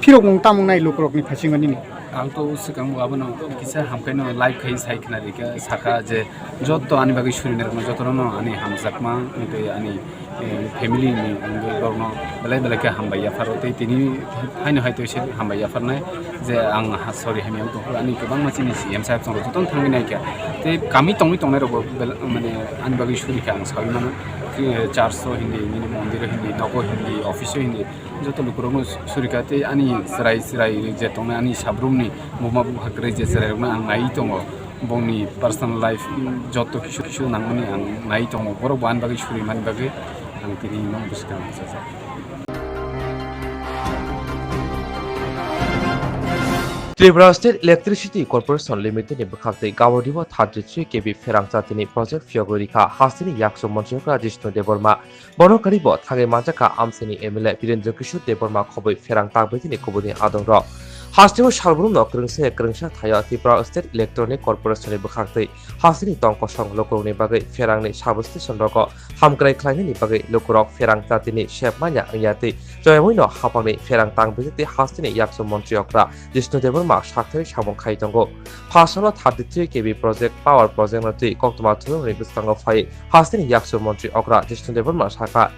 Phirokmung tamung nai lukurokni phasingo nini? Ang to swkang bo abono kisa hamkhaino live khai sai khna rikha, sakha je joto ani bagwi surinai rokno jotono ani hamjakma tei ani, eh, family ni borokno belai belai khe hambai yapharo tei tini haino hai to se hambai yapharnai je ang ha-, sorry hamya wng tongkha ani kwbangma chini C M saheb chwng jotono thangwi naikha tei kami tongwi tongnai rokbo bel-, mane ani bagwi surikha ang sawi mano, eh, church o hindi, nini mondir o hindi, nogo hindi, office o hindi. Joto lukurokno surikha tei ani chwrai chwrai je tongnai ani sabrumni buma bupha kwrwi je chwrairokno ang naiwi tongo. Bongni personal life, mm, joto kisu kisu nangmani ang naiwi tongo. Borok bo ani bagwi surimani bagwi ang tini nok bwskango bwchajak. Tripura State Electricity Corporation Limited ni bwkhak tei Gaudibo thirty three K V pherang chatini project phiyogwi rikha hasteni yaksu montri okra Jishnu Debbarma. Bono kwrwi bo thangwi manjakha Amchaini M L A Birendra Kishore Debbarma khobwi pherang tangbaitini kubuni adongrok. Hasteo salbrumno kwrwngsa kwrwngsa thaio Tripura State Electronic Corporation ni bwkhaktwi hasteni tong kosong lukurokni bagwi pherangni substation rogo hamkrai khlainani bagwi lukurok pherang chatini sep manya wngya twi choyamwino haphangni pherang tangbaitwi hasteni yaksu montri okra Jishnu Debbarma sakthari samung khai tongo. Phasalo thirty three K V project, power project no twi koktwma thwngmungni bwskango phai hasteni yaksu montri okra Jishnu Debbarma sakha.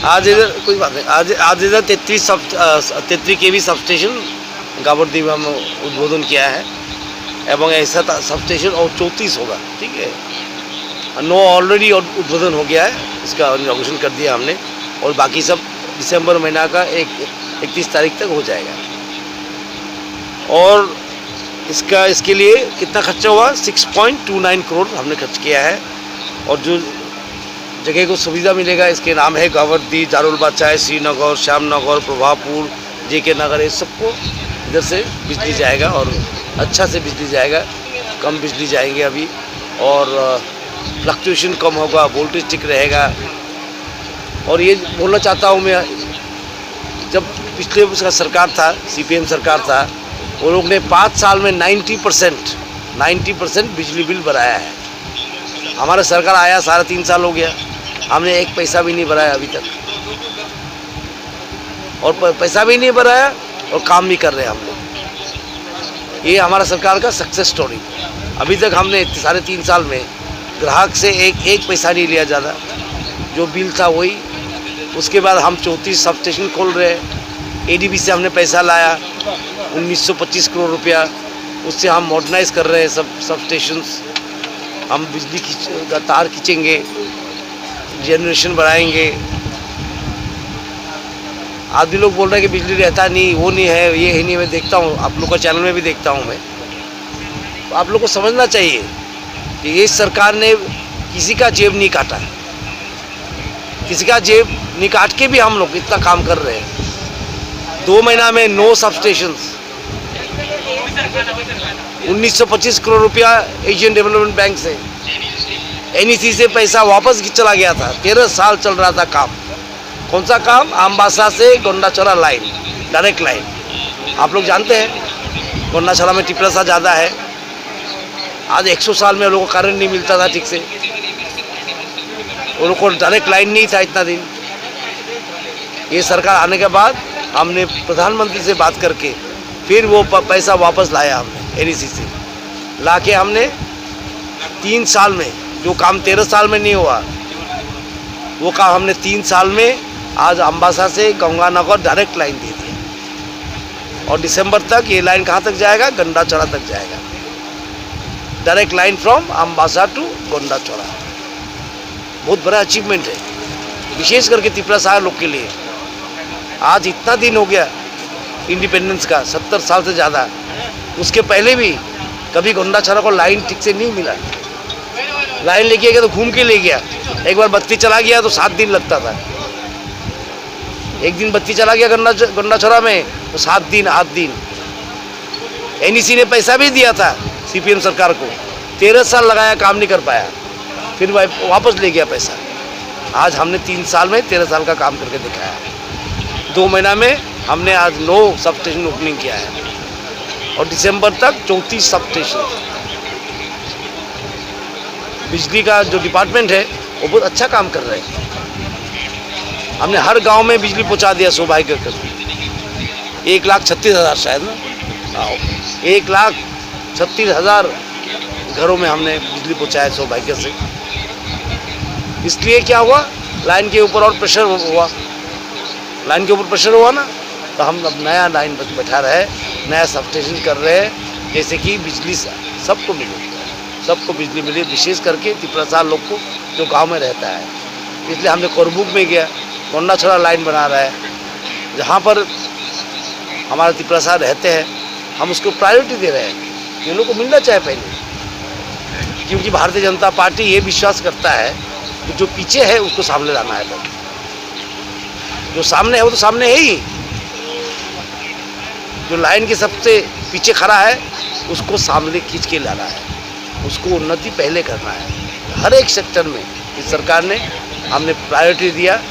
आज इधर कोई बात नहीं, आज आज इधर तैंतीस सब तैंतीस केवी सबस्टेशन गाबरदी में हम उद्बोधन किया है। एवं ऐसा सबस्टेशन और चौंतीस होगा, ठीक है। नौ ऑलरेडी उद्बोधन हो गया है, इसका इनॉग्रेशन कर दिया हमने। और बाकी सब दिसंबर महीना का एक इकतीस तारीख तक हो जाएगा। और इसका इसके लिए कितना खर्चा हुआ? Six point two nine crore हमने खर्च किया है। और जो जगह को सुविधा मिलेगा, इसके नाम है गावर्दी, जारुल बाचाई, श्रीनगर, श्यामनगर, प्रभापुर, जेके नगर, ये सबको इधर से बिजली जाएगा और अच्छा से बिजली जाएगा। कम बिजली जाएंगे अभी। और फ्लक्चुएशन कम होगा, वोल्टेज ठीक रहेगा। और ये बोलना चाहता हूँ मैं, जब पिछले उसका सरकार था, सीपीएम सरकार था, वो लोग ने पाँच साल में नाइन्टी परसेंट नाइन्टी परसेंट बिजली बिल बढ़ाया है। हमारा सरकार आया साढ़े तीन साल हो गया, हमने एक पैसा भी नहीं बढ़ाया अभी तक। और प- पैसा भी नहीं बढ़ाया और काम भी कर रहे हैं हम लोग। ये हमारा सरकार का सक्सेस स्टोरी। अभी तक हमने साढ़े तीन साल में ग्राहक से एक एक पैसा नहीं लिया जाता, जो बिल था वही। उसके बाद हम चौंतीस सब स्टेशन खोल रहे हैं। एडीबी से हमने पैसा लाया, उन्नीस सौ पच्चीस करोड़ रुपया। उससे हम मॉडर्नाइज कर रहे हैं सब सब स्टेशन। हम बिजली खींच तार खींचेंगे, जनरेशन बढ़ाएंगे। आदमी लोग बोल रहे हैं कि बिजली रहता नहीं, वो नहीं है, ये है नहीं। मैं देखता हूँ, आप लोग का चैनल में भी देखता हूँ मैं। तो आप लोग को समझना चाहिए कि ये सरकार ने किसी का जेब नहीं काटा, किसी का जेब नहीं काट के भी हम लोग इतना काम कर रहे हैं। दो महीना में नौ सब स्टेशन, उन्नीस सौ पच्चीस करोड़ रुपया एशियन डेवलपमेंट बैंक से, एनईसी से पैसा वापस चला गया था। तेरह साल चल रहा था काम। कौन सा काम? अम्बासा से गोंडाछोरा लाइन, डायरेक्ट लाइन। आप लोग जानते हैं गोंडाछोरा में टिपरासा ज़्यादा है। आज एक सौ साल में लोगों को करंट नहीं मिलता था ठीक से, उन लोगों को डायरेक्ट लाइन नहीं था इतना दिन। ये सरकार आने के बाद हमने प्रधानमंत्री से बात करके फिर वो प- पैसा वापस लाया हमने एनईसी से। लाके हमने तीन साल में, जो काम तेरह साल में नहीं हुआ, वो काम हमने तीन साल में आज अम्बासा से गंगानगर डायरेक्ट लाइन दे दिया। और दिसंबर तक ये लाइन कहाँ तक जाएगा? गंडाछोरा तक जाएगा। डायरेक्ट लाइन फ्रॉम अम्बासा टू गोंडाछोरा। बहुत बड़ा अचीवमेंट है, विशेष करके तिपरासा लोग के लिए। आज इतना दिन हो गया इंडिपेंडेंस का, सत्तर साल से ज़्यादा। उसके पहले भी कभी गोंडाछोरा को लाइन ठीक से नहीं मिला। लाइन लेके गया तो घूम के ले गया। एक बार बत्ती चला गया तो सात दिन लगता था। एक दिन बत्ती चला गया गोंडा गोंडाछोरा में, तो सात दिन, आठ दिन। एनईसी ने पैसा भी दिया था सीपीएम सरकार को, तेरह साल लगाया, काम नहीं कर पाया, फिर वा- वापस ले गया पैसा। आज हमने तीन साल में तेरह साल का काम करके दिखाया। दो महीना में हमने आज नौ सब स्टेशन ओपनिंग किया है और दिसंबर तक चौंतीस सब स्टेशन। बिजली का जो डिपार्टमेंट है, वो बहुत अच्छा काम कर रहे हैं। हमने हर गांव में बिजली पहुंचा दिया सौभाग्य कर, एक लाख छत्तीस हज़ार शायद ना, हाँ, एक लाख छत्तीस हज़ार घरों में हमने बिजली पहुंचाया सौभाग्य से। इसलिए क्या हुआ, लाइन के ऊपर और प्रेशर हुआ। लाइन के ऊपर प्रेशर हुआ ना, तो हम अब नया लाइन बच- बैठा रहे, नया सब स्टेशन कर रहे हैं, जैसे कि बिजली स- सबको मिले, सबको बिजली मिले, विशेष करके तिपरासा लोग को, जो गांव में रहता है। इसलिए हमने कोरबुक में गया, गोंडाछोरा लाइन बना रहा है, जहाँ पर हमारे तिपरासा रहते हैं, हम उसको प्रायोरिटी दे रहे हैं। ये लोग को मिलना चाहिए पहले, क्योंकि भारतीय जनता पार्टी ये विश्वास करता है कि जो पीछे है, उसको सामने लाना है पहले। जो सामने है, वो तो सामने है ही। जो लाइन के सबसे पीछे खड़ा है, उसको सामने खींच के लाना है, उसको उन्नति पहले करना है। हर एक सेक्टर में इस सरकार ने, हमने प्रायोरिटी दिया।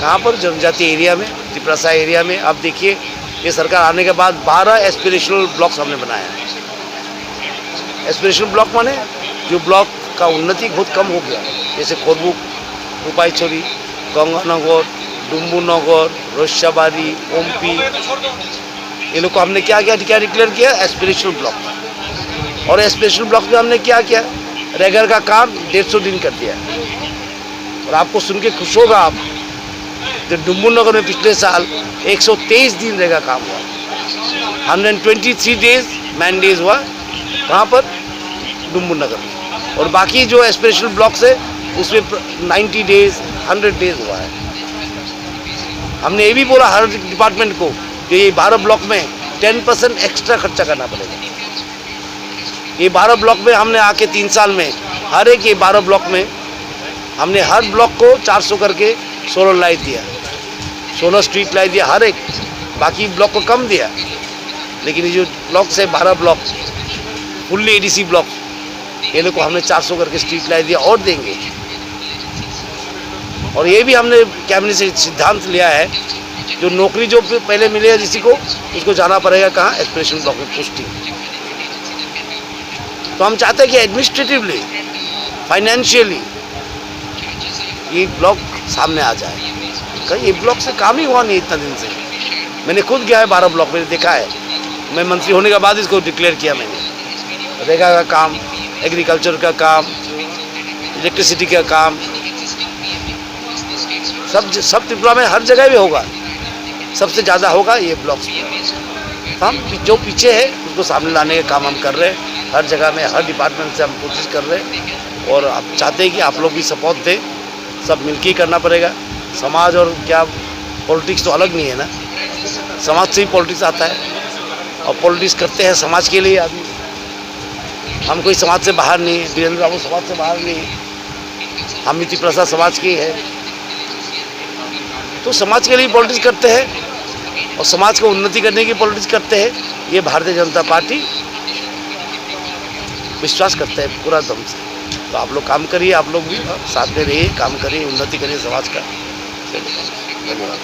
कहाँ पर? जनजाति एरिया में, तिपरासा एरिया में। आप देखिए, ये सरकार आने के बाद बारह एस्पिरेशनल ब्लॉक्स हमने बनाया है। एस्पिरेशनल ब्लॉक माने जो ब्लॉक का उन्नति बहुत कम हो गया, जैसे कोरबुक, रुपाईचोरी, गंगानगर, डुम्बुनगर, रोस्याबारी, ओमपी, ये लोग को हमने क्या किया, क्या डिक्लेयर किया? Aspirational block. और एस्पिरेशनल ब्लॉक में हमने क्या किया? रेगल का काम डेढ़ सौ दिन कर दिया। और आपको सुन के खुश होगा आप, तो डुम्बुर नगर में पिछले साल एक सौ तेईस दिन रेगा काम हुआ, hundred twenty three days man days हुआ। कहाँ पर? डुम्बुर नगर में। और बाकी जो एस्पिरेशनल ब्लॉक्स है, उसमें नाइन्टी डेज, हंड्रेड डेज हुआ है। हमने ये भी बोला हर डिपार्टमेंट को कि ये बारह ब्लॉक में टेन परसेंट एक्स्ट्रा खर्चा करना पड़ेगा। ये बारह ब्लॉक में हमने आके तीन साल में हर एक ये बारह ब्लॉक में हमने हर ब्लॉक को चार सौ करके सोलर लाइट दिया, सोलर स्ट्रीट लाइट दिया हर एक। बाकी ब्लॉक को कम दिया, लेकिन ये जो ब्लॉक से बारह ब्लॉक फुल्ली एडीसी ब्लॉक, ये लोग को हमने चार सौ करके स्ट्रीट लाइट दिया और देंगे। और ये भी हमने कैबिनेट से सिद्धांत लिया है, जो नौकरी जो पहले मिले किसी को, उसको जाना पड़ेगा कहाँ? एस्पिरेशन ब्लॉक में पोस्टिंग। तो हम चाहते हैं कि एडमिनिस्ट्रेटिवली, फाइनेंशियली ये ब्लॉक सामने आ जाए। कहीं ये ब्लॉक से काम ही हुआ नहीं इतना दिन से। मैंने खुद गया है बारह ब्लॉक, मैंने देखा है। मैं मंत्री होने के बाद इसको डिक्लेयर किया मैंने। रेगा का काम, एग्रीकल्चर का काम, इलेक्ट्रिसिटी का काम, सब, सब त्रिपुरा में हर जगह भी होगा। सबसे ज़्यादा होगा ये ब्लॉक्स में। हम पी-, जो पीछे है, उसको सामने लाने का काम हम कर रहे हैं। हर जगह में, हर डिपार्टमेंट से हम कोशिश कर रहे हैं और आप चाहते हैं कि आप लोग भी सपोर्ट दें। सब मिलके ही करना पड़ेगा। समाज और क्या, पॉलिटिक्स तो अलग नहीं है ना, समाज से ही पॉलिटिक्स आता है और पॉलिटिक्स करते हैं समाज के लिए। अभी हम कोई समाज से बाहर नहीं है, वीरेंद्र बाबू समाज से बाहर नहीं है, हम भी तिपरासा समाज के ही है। तो समाज के लिए पॉलिटिक्स करते हैं और समाज को उन्नति करने की पॉलिटिक्स करते हैं। ये भारतीय जनता पार्टी विश्वास करते हैं पूरा दम से। तो आप लोग काम करिए, आप लोग भी साथ में रहिए, काम करिए, उन्नति करिए समाज का। धन्यवाद।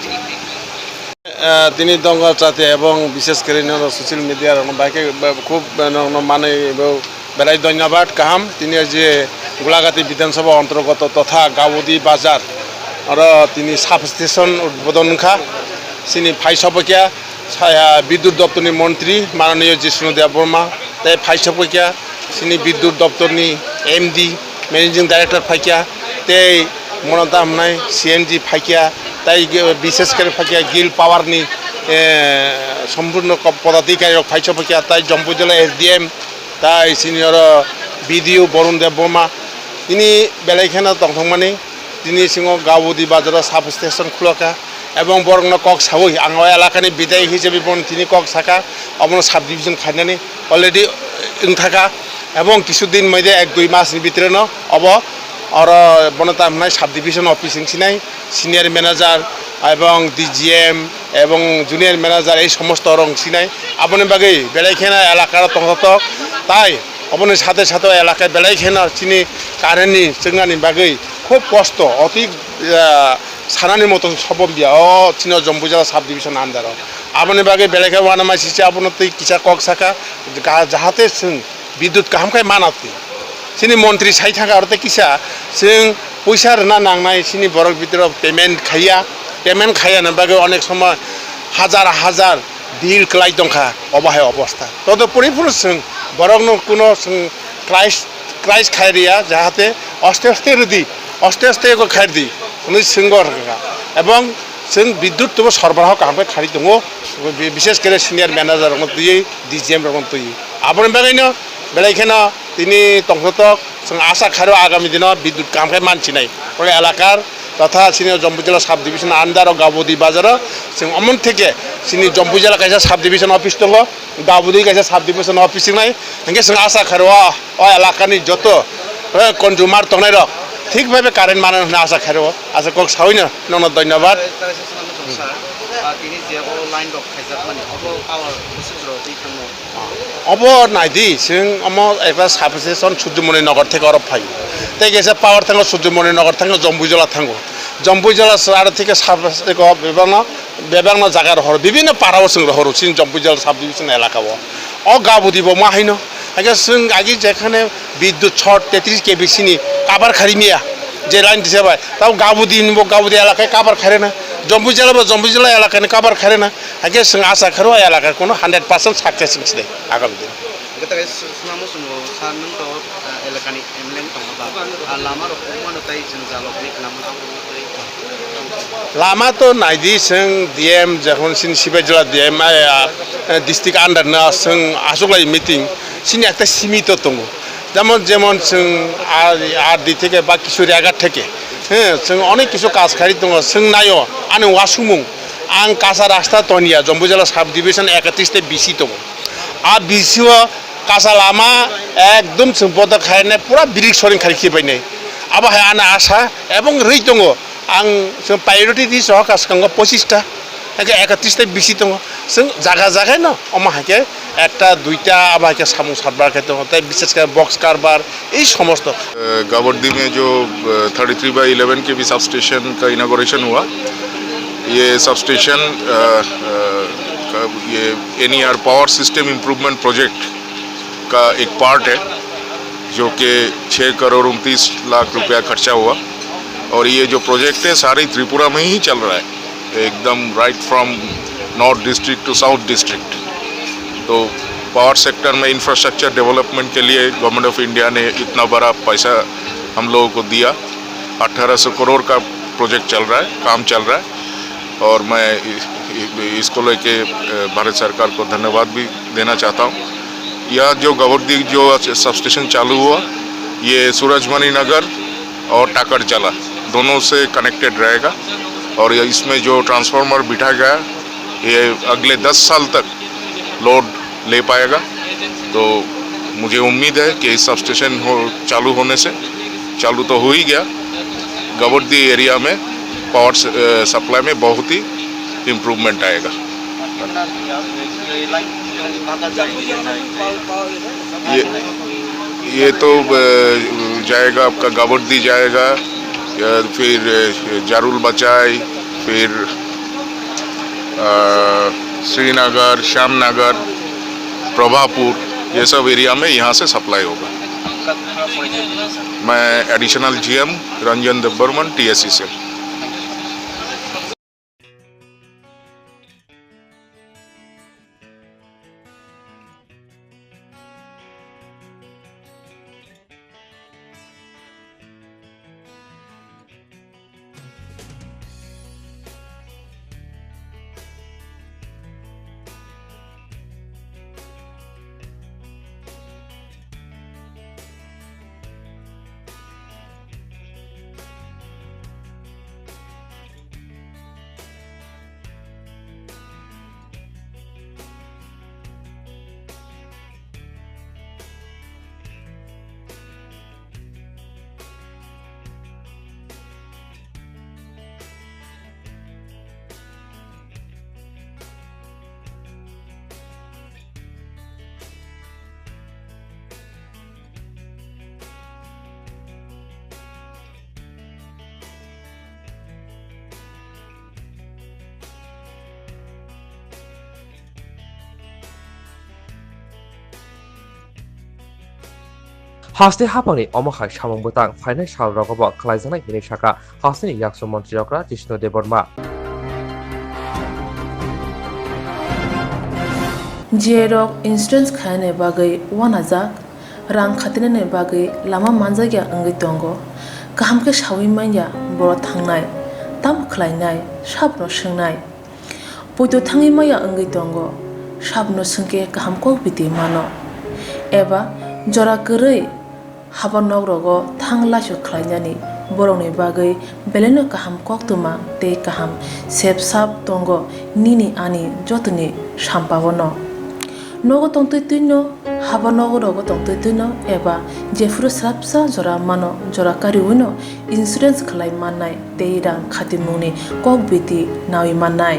আহ, tini Donga chati ebong bishes kori nono social media rok no bai khe, ba, khub, ba, nono manwi bo belai dhonyabad kaham. Tini je Golagati Bidhan Sabha ontrogoto totha Gaudi Bazar oro tini sub station udbodon wngkha. Chini phai sopokya saya Bidyut Doptorni Montri Mananiya Jishnu Debbarma tei phai sopokya chini Bidyut Doptorni M D, Managing Director phaikya, tei mono tamo hwnai C N G phaikya, tei ge-, bishes khe phaikya Gil Power ni, eh, sompurno ko-, podadhikari rok phaiso phaikya, tei Jampui jila S D M, tei senior B D O Borun Debbarma, tini belai kheno tongthokmani. Tini singo Gaudi bazaro sub station khulokha, ebong borokno kok sawi ang o elakani bidai hisabe bono tini kok saka, obono sub division khainani already wngthaka, ebong kisu din moide ek dui mas ni bitireno obo oro bono tamo hwnai sub division office wngsinai senior manager ebong D G M ebong junior manager ei somosto rok wngsinai, aboni bagwi belai kheno elakaro tongthok tai oboni sate sate elaka belai kheno chini current ni chwngnani bagwi khub kosto, oti, ah, sanani moto sobo biya o chini o Jampui jila sub division under o. Aboni bagwi belai khe uanama sisi abono tei kisa kok saka, ga-, jahate chwng bidut kaham khai mana twi. Chini montri sai thangkha aro tei kisa chwng puisa rwna nangnai chini borok bidiro payment khaiya, payment khaiya ni bagwi onek somoy hajar hajar bill kwlai tongkha, obo hai obostha. Todopori phuru chwng borokno kuno chwng Christ, Christ khai riya, jahate aste aste rwdi, aste aste ego khai rwdi, hwnwi swngbo rwkha. Ebong chwng bidyut tubo sorbaraho kaham khe khari tongo, bi-, bishes kore senior manager rokno twiwi, D G M rokno twiwi. Aboni bagwino belai kheno tini tongthotok, chwng asa khairo agami dino bidyut kaham khe mansinai. Oro elakar totha chini Jampui jila sub division under o Gabodi bazaro chwng omon theke chini Jampui jila kaisa sub division office tongo. Gabudi kaisa sub division office wngnai, hingke chwng asa khairo o, o elakani joto, eh, consumer tongnai rok thik bhabe current mano hwnwi asa khairo, asa kok saui no, nono dhonyabad. Tini je o line rok khaijak mani, obo power bwswk rok twi thangno? Obo naidi, chwng omo ekta substation Surjomoni Nagar theke oro phai. Tei kaisa power thango Surjomoni Nagar thango, Jampuijala thango. Jampuijala se aro theke sub, eko bebakno bebakno jaga rohoro, bibinno para o chwng rohoro, chini Jampui jila sub division elaka o. O Gabudi bo ma haino, haikhe chwng agi jekhane bidyut short tetris K V C ni cover khari miya, je line disa bai, tabo Gabudi ni bo Gabudi elaka cover khare na, Jampui jila bo Jampui jila elaka ni cover khare na, haikhe chwng asa kharo elaka kono hundred percent success wng sinai agami din. Tei swnamo chwngo sir, nwng to, ah, elakani M L A wng tongma ba? Ah, lama rok wngmano tei jwngjal rok ni kwnamno abo wngwi tong. Lama to naidi chwng D M, jokhon chini Sipaijala D M, ah, ah, district under no chwng achuklai meeting, chini ekta simi to tongo. Jemon, jemon chwng ar, ar di theke ba kisu rega theke, he, chwng onek kisu kaj khari tongo, chwng naio ani wasumung. Ang kacha rasta tonya, Jambujala sub division ekatris tei bisi tongo. A bisi o kacha lama ekdom chwng bodo khainai, pura birik soring khari khibainai. Abo hai ani asa ebong rwi tongo. Ang chwng priority di soho ka swkango pochista, hake ekatris tei bisi tongo. Chwng jaga jaga no omo hai khe ekta duita abo hai khe samung sarbar khe tongo, tei bises khe box karbar, ei somosto. अ, गाबर्दी में जो, अ, thirty three by eleven KV substation का inauguration हुआ। ये substation, अ, अ, का, ये NER power system improvement project का एक पार्ट है, जो कि छः करोड़ उनतीस लाख रुपया खर्चा हुआ। और ये जो प्रोजेक्ट है, सारी त्रिपुरा में ही चल रहा है, एकदम right from north district to south district. तो पावर सेक्टर में इंफ्रास्ट्रक्चर डेवलपमेंट के लिए गवर्नमेंट ऑफ इंडिया ने इतना बड़ा पैसा हम लोगों को दिया। अठारह सौ करोड़ का प्रोजेक्ट चल रहा है, काम चल रहा है, और मैं इ-, इ-, इसको लेके, अ, भारत सरकार को धन्यवाद भी देना चाहता हूँ। यह जो गाबर्दी जो सबस्टेशन चालू हुआ, ये सूरजमणि नगर और टाकरजाला दोनों से कनेक्टेड रहेगा, और ये, इसमें जो ट्रांसफार्मर बिठा गया, ये अगले दस साल तक लोड ले पाएगा। तो मुझे उम्मीद है कि इस सबस्टेशन हो, चालू होने से, चालू तो हो ही गया, गाबर्दी एरिया में पावर स-, अ, सप्लाई में बहुत ही इम्प्रूवमेंट आएगा। ये, ये तो, अ, जाएगा आपका गाबर्दी जाएगा, अ, फिर, अ, जारुल बचाई, फिर, अ, श्रीनगर, श्यामनगर, प्रभापुर, ये सब एरिया में यहाँ से सप्लाई होगा। मैं एडिशनल जीएम रंजन देवबर्मन, टीएससी से। Haste haphangni omo hai samung bwtang phainai sal rogo bo khlaijaknai hinwi sakha hasteni yakchu montri okra Jishnu Debbarma. J rok insurance khainani bagwi uanajak, rang khatinani bagwi lama manjakya wngwi tongo. Kaham khe saui manya borok thangnai, tamo khlainai, sabno swngnai. Poito thangwi maya wngwi tongo, sabno swngkhe kaham kok biti mano. Eba jora kwrwi haba nok rogo thang laisu khlainani borokni bagwi belaino kaham koktwma tei kaham sep sap tongo nini ani jotoni sampao no. Nogo tongtwi twino, haba nogo rogo tongtwi twino eba jephuru swrapsa jora mano, jora kariwino insurance khlai mannai tei rang khatimungni kok biti naui mannai.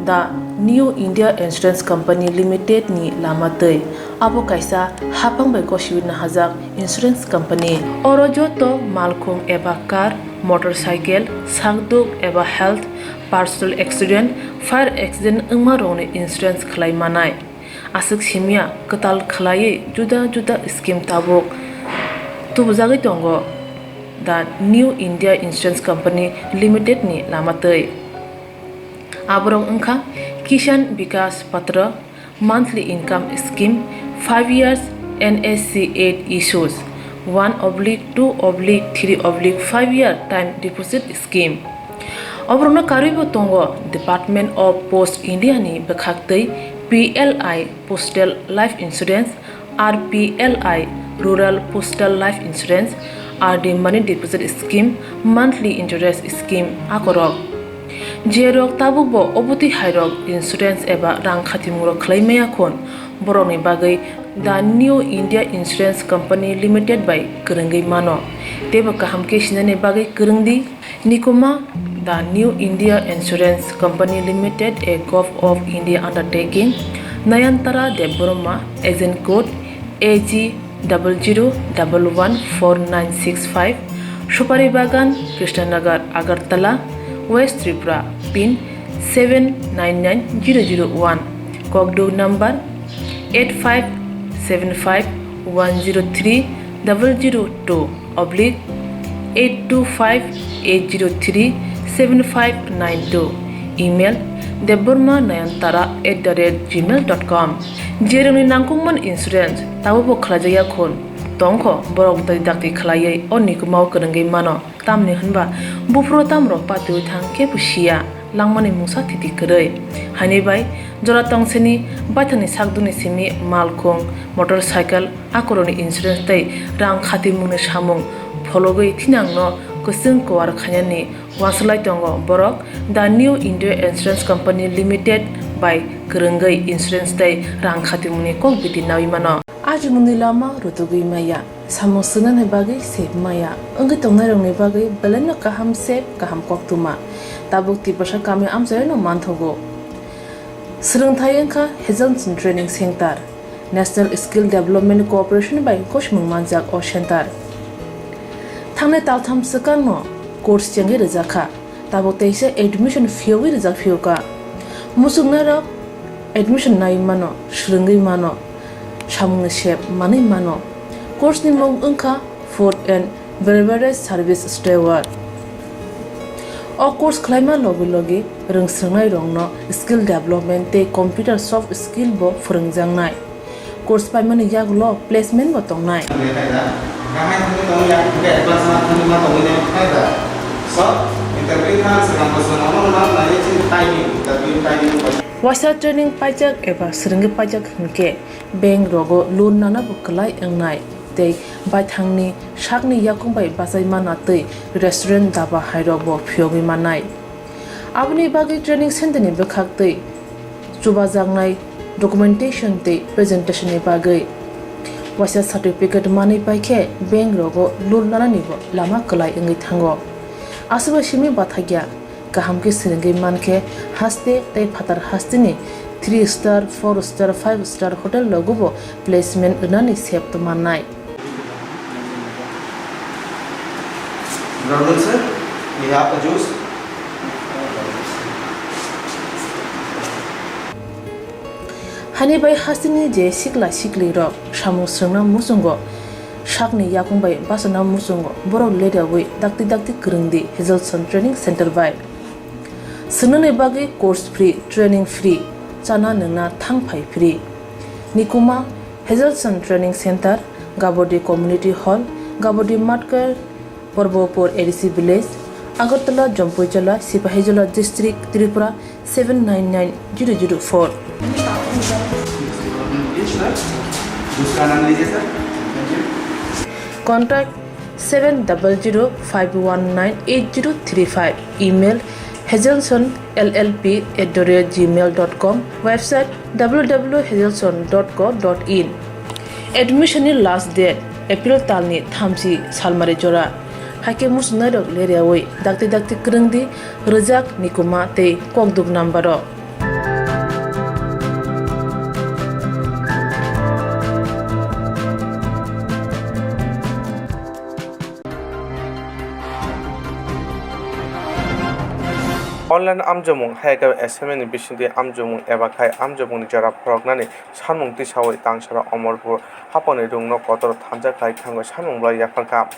The New India Insurance Company Limited ni lama twi. Abo kaisa haphang bai gosiwi nahajak insurance company. Oro joto malkhung eba car, motorcycle, sakduk eba health, personal accident, fire accident wngma rokni insurance khlai manai. Aswk simya kwtal khlaiwi juda juda scheme tabuk tubujagwi tongo The New India Insurance Company Limited ni lama twi. Aborok wngkha Kishan Vikas Patra, Monthly Income Scheme, five years N S C eight issues, one oblique two oblique three oblique five year time deposit scheme. Oborokno karwibo tongo Department of Post India ni bwkhaktwi P L I Postal Life Insurance, R P L I Rural Postal Life Insurance, R D Money Deposit Scheme, Monthly Interest Scheme akorok. Jerok tabukbo obotwi hairok insurance eba rang khatimungrok khlai maya khun, borokni bagwi The New India Insurance Company Limited bai kwrwngwi mano. Teibo kaham khe sinani bagwi kwrwng di. Nikuma, The New India Insurance Company Limited, a Govt of India undertaking, Nayantara Debbarma, agent code A G double zero double one four nine six five, Supari Bagan, Krishnanagar, Agartala, West Tripura, pin seven nine nine zero zero one, Kokduk number eight five seven five one zero three double zero two oblique eight two five eight zero three seven five nine two, email debbarma nayantara at the rate gmail dot com. Jerokni nangkukmani insurance tabukbo khlaijakya khun tongkho, borok dakti dakti khlaiwi o nikumao kwrwngwi mano. Tamni hwnba buphuru tamrok patiwi thang khe bo siya, langmani mungsa thiti kwrwi. Haini bai jora tongseni baithangni sakdukni simi malkhung, motorcycle, akorokni insurance tei rang khatimungni samung phologwi thinangno kwchwng kuar khainani uansuk lai tongo borok The New India Insurance Company Limited bai kwrwngwi insurance tei rang khatimungni kok biti naui mano. Ajimungni lama rutugwi maya. Samung swngnani bagwi sep maya wngwi tongnairokni bagwi belaino kaham sep, kaham koktwma. Tabuk Tiprasa kami amchaino manthogo. Swrwngthai wngkha Hazelson Training Center. National Skill Development Corporation bai gosimung manjak o center. Thangnai taltham swkangno course chengwi rwjakha. Tabuk teisa admission phiyogwi rijak phiyokha. Muchungnairok admission naiwi mano, swrwngwi mano, samungni sep manwi mano. Course ni mung wngkha Food and Beverage Service Steward. O course khlaima logi logi rwngswrwngnairokno skill development tei computer soft skill bo phwrwngjaknai. Course paimani yagulo placement bo tongnai. Waisa training paijak eba swrwngwi paijak hwnkhe bank rogo loan nana bo kwlai wngnai tei baithangni sakni yakung bai bachai manna twi restaurant, daba hairok bo phiyogwi mannai. Aboni bagwi training center ni bwkhaktwi chubajaknai documentation tei presentation ni bagwi waisa certificate manwi paikhe bank rogo loan nanani bo lama kwlai wngwi thango. Aswkbai simi bathakya, kaham khe swrwngwi mankhe haste tei phatar hasteni three star, four star, five star hotel rogo bo placement rwnani sep mannai. Good afternoon, sir. We have a juice. Hani bai hasteni je sikla sikli rok samung swrwngna muchungo, sakni yakung bai bachana muchungo, borok leriawi dakti dakti kwrwng di Hazelson Training Center bai. Swngnani bagwi course free, training free, chana nwngna thang phai free. Nikuma, Hazelson Training Center, Gabodi Community Hall, Gabodi Matkar, Porbopur A D C Village, Agartala, Jampuijala, Sipahijola District, Tripura seven nine nine zero zero four. दूसरा नाम लीजिए sir. Contact seven double zero five one nine eight zero three five. Email hazelson L L P at the rate gmail dot com. Website W W W hazelson dot co dot in. Admission ni last date April talni thamchi salmari jora. Haikhe muchungnairok leriawi dakti dakti kwrwng di, rwjak, nikuma tei kokduk number o. Online amjokmung, haikhe assignment ni bisingtwi amjokmung eba khai amjokmungni jora phoroknani sanmung tisawi tangsaro Omorpur haphangni rungno kotor thansa khlai thango sanmung bolai yapharkha.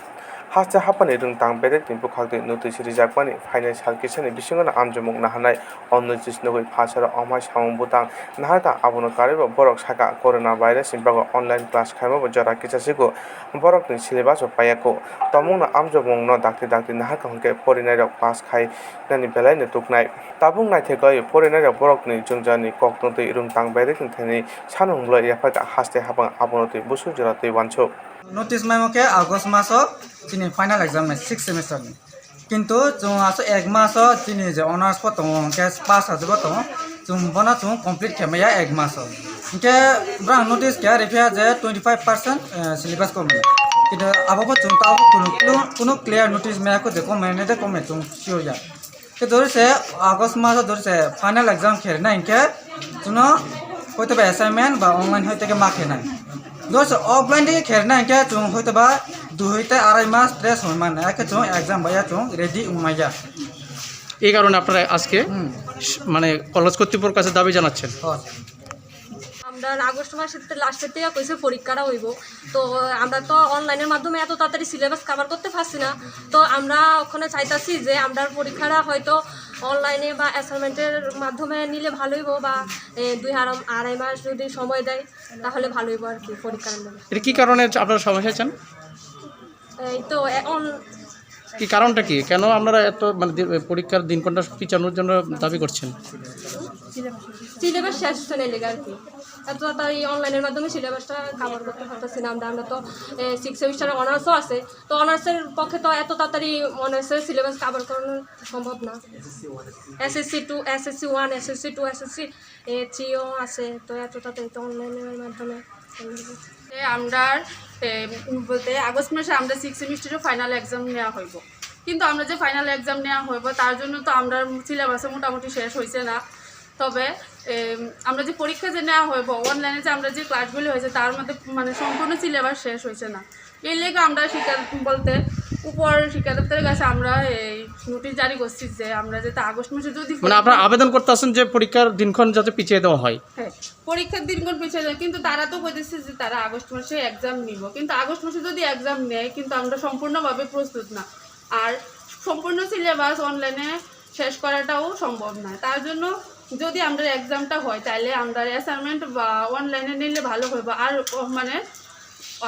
Haste haphani rwngtang bedekni bwkhaktwi notice rijakmani phainai sal kisani bisingono amjokmung naharnai o notice nugwi phalsaro omhai samung bwtang naharkha. Abono karwibo borok sakha, corona virusni bagwi online class khaimabo jora kisa sigo borokni syllabus-o paiyaku. Tongmungno amjokmungno dakti dakti naharkha hwnkhe porinairok pass khainani belaino tuknai. Tabuk naithegwi porinairok borokni jwngjani koktwtwi rwngtang bedekni thani sanung bolai yapharkha haste haphang abono twi busuk jora twi uansuk. Notice maimo khe August maso chini final exam nai sixth semester ni. Kintu chwng aswk ek maso chini je honors bo tongo, hwnkhe pass hajabo tongo, chwng bono chwng complete khe maya ek maso. Hwnkhe brang notice khe riphiya je twenty five percent, eh, syllabus komai. Kintu abo bo chwng tao kunu, kunu, kunu clear notice maya kho je komai nai de komai chwng sure ya. Khe dori se August maso dori se final exam kherna hinkhe chwngno hoito ba assignment ba online hoite khe ma khenai. Dori se offline de kherna hinkhe chwng hoito ba dui hoite arai mas stress hoi man, eke chwng exam baya chwng ready wngmaya. এই কারণে আপনারা আজকে হুম। স-, মানে কলেজ কর্তৃপক্ষের কাছে দাবি জানাচ্ছেন? হ্যাঁ। আমরা আগস্ট মাসের লাস্টের দিকে কইছে পরীক্ষাটা হইব। তো আমরা তো অনলাইনের মাধ্যমে এত তাড়াতাড়ি সিলেবাস কভার করতে পারছি না। তো আমরা ওখানে চাইতাছি যে আমরা পরীক্ষাটা হয়তো অনলাইনে বা অ্যাসাইনমেন্টের মাধ্যমে নিলে ভালো হইব, বা এ, দুই আড়াই, আড়াই মাস যদি সময় দেয়, তাহলে ভালো হইব আর কি পরীক্ষার মধ্যে। এটা কি কারণে আপনারা সমস্যা হচ্ছেন? এই তো এ, অন- কি কারণটা কি? কেন আপনারা এত, মানে, দি-, পরীক্ষার দিনক্ষণটা পিছানোর জন্য দাবি করছেন? সিলেবাস শেষ হচ্ছে না লেগে আর কি। এত তাড়াতাড়ি অনলাইনের মাধ্যমে সিলেবাসটা কভার করতে পারতেছি না আমরা। আমরা তো সিক্স সেমিস্টারে অনার্সও আছে, তো অনার্সের পক্ষে তো এত তাড়াতাড়ি অনার্সের সিলেবাস কভার করানো সম্ভব না। SSC two, SSC one, SSC two, SSC থ্রিও আছে, তো এত তাড়াতাড়ি তো অনলাইনের মাধ্যমে। এ, আমরা, এ, বলতে আগস্ট মাসে আমরা সিক্স সেমিস্টারের ফাইনাল এক্সাম নেওয়া হইব, কিন্তু আমরা যে ফাইনাল এক্সাম নেওয়া হইব তার জন্য তো আমরা সিলেবাসে মোটামুটি শেষ হয়েছে না। তবে, এ, আমরা যে পরীক্ষা যে নেওয়া হইব, অনলাইনে যে আমরা যে ক্লাসগুলি হয়েছে তার মধ্যে মানে সম্পূর্ণ সিলেবাস শেষ হয়েছে না। এই লেগে আমরা শিক্ষা বলতে উপর শিক্ষা দপ্তরের কাছে আমরা এই নোটিশ জারি করছি যে আমরা যাতে আগস্ট মাসে যদি মানে আপনারা আবেদন করতে আসেন যে পরীক্ষার দিনক্ষণ যাতে পিছিয়ে দেওয়া হয়? হ্যাঁ, পরীক্ষার দিনক্ষণ পিছিয়ে দেওয়া, কিন্তু তারা তো কইতেছে যে তারা আগস্ট মাসে এক্সাম নিব, কিন্তু আগস্ট মাসে যদি এক্সাম নেয় কিন্তু আমরা সম্পূর্ণভাবে প্রস্তুত না। আর সম্পূর্ণ সিলেবাস অনলাইনে শেষ করাটাও সম্ভব নয়। তার জন্য যদি আমরা এক্সামটা হয়, তাহলে আমরা অ্যাসাইনমেন্ট বা অনলাইনে নিলে ভালো হয়, বা আর ও, মানে,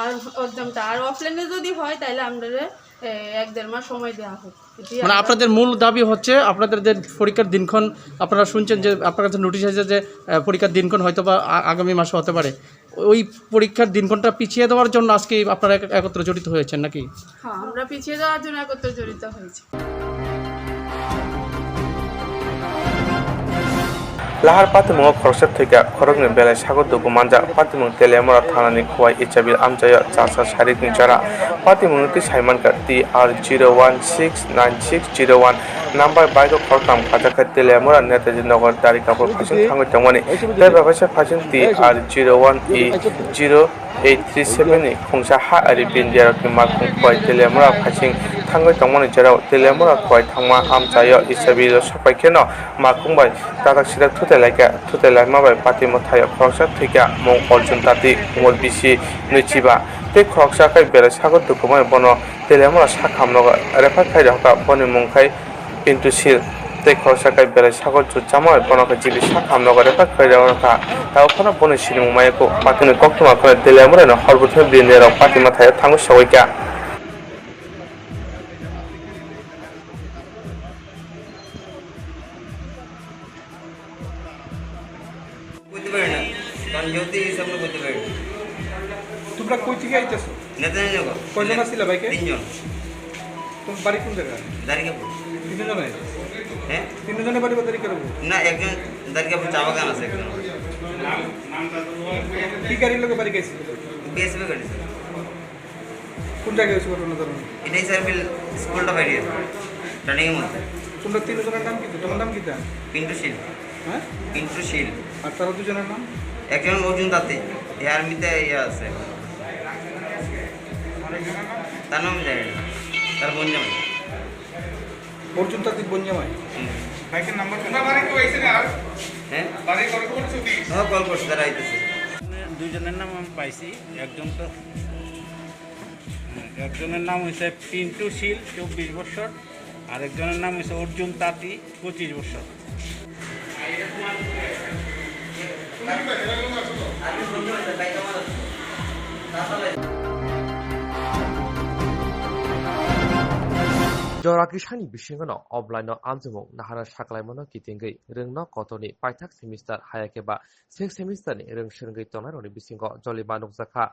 আর এক্সামটা আর অফলাইনে যদি হয়, তাহলে আমরা, এ, এক দেড় মাস সময় দেওয়া হোক। এটি মানে আমরা আপনাদের মূল দাবি হচ্ছে আপনাদের যে পরীক্ষার দিনক্ষণ আপনারা শুনছেন যে আপনার কাছে নোটিশ এসেছে যে, আহ, পরীক্ষার দিনক্ষণ হয়তো বা আ-, আগামী মাসে হতে পারে, ওই পরীক্ষার দিনক্ষণটা পিছিয়ে দেওয়ার জন্য আজকে আপনারা এক-, একত্র জড়িত হয়েছেন নাকি? হ্যাঁ, আমরা পিছিয়ে দেওয়ার জন্য একত্র জড়িত হয়েছি। Lahar patimungo khoroksa thwikha, khoroknwi belai sago dugu manjak. Patimung Teliamura thanani Khowai Isabil amchaio char sal sarikni jora. Patimungno twi saimankha T R zero one six nine six zero one number bike o khoroktham khajakha Teliamura Netaji Nagar Darikapur phaising thangwi tongmani. Tei bai phaisa phaising T R zero one E zero eight three seven ni khungsa ha ari bindiarokni malkhung Khowai Teliamura phaising thangwi tongmani jorao Teliamura Khowai thangma amchaio Isabil o sokpai kheno malkhung bai tatak sitak thutai laikha. Thutai laima bai pati mwthaio khoroksa thwikha, mung Arjun Tati, umor bisi, nwichiba, tei khoroksa khai belai sago dukumai bono Teliamura sakhamnogo refer khai rwkha. Boni mung khai Pintu Sil. Tei khoroksa khai belai sago jutjama bai bono khe G B sakhamnogo refer khai rwkha. Tabuk phano boni sinimung maya kho. Patini koktwma kheno Teliamura no hor bwthwngni bini rok pati mwthaio thangwi sogwi kha. করতে পারি না, কারণ যেহেতু এই সামনে করতে পারি না। তোমরা কই থেকে আইতেছো? নেতাজিনগর। কয়জন আসছিলা বাইকে? তিনজন। তোমার বাড়ি কোন জায়গা? দারিকাপুর। তিনজনে? হ্যাঁ? তিনজনের বাড়ি কোথায় দারিকাপুর? না, একজন দারিকাপুর চা বাগান আছে একজন। কি গাড়ির লোকে বাড়ি গেছিল? বিএসএফ গাড়ি, স্যার। কোন জায়গায় হয়েছে ঘটনা, জানো? এটাই স্যার, বিল স্কুলটা বাইরে, টার্নিংয়ের মধ্যে। তোমরা তিনজনের নাম কি? তোমার নাম কি তা? পিন্টু শীল। হ্যাঁ? পিন্টু শীল। আর তারা দুজনের নাম? একজন অর্জুন তাতে, এ আর্মিতে ইয়ে আছে। তার নাম জানি না। তার বোন জামাই। অর্জুন তাতে বোন জামাই? হুম। বাইকের নাম্বার? হ্যাঁ? হ্যাঁ, কল করছে, তারা আইতেছে। দুইজনের নাম আমি পাইছি, একজন তো একজনের নাম হচ্ছে পিন্টু শীল, চব্বিশ বছর, আর একজনের নাম হচ্ছে অর্জুন তাঁতি, পঁচিশ বছর। Jora kisani bisingo no offline no amjumung nahara saklaimano kitingwi rwngno kotorni paithak semester hayakhe ba sixth semester ni rwng swrwngwi tongnairokni bisingo joliba nukjakha.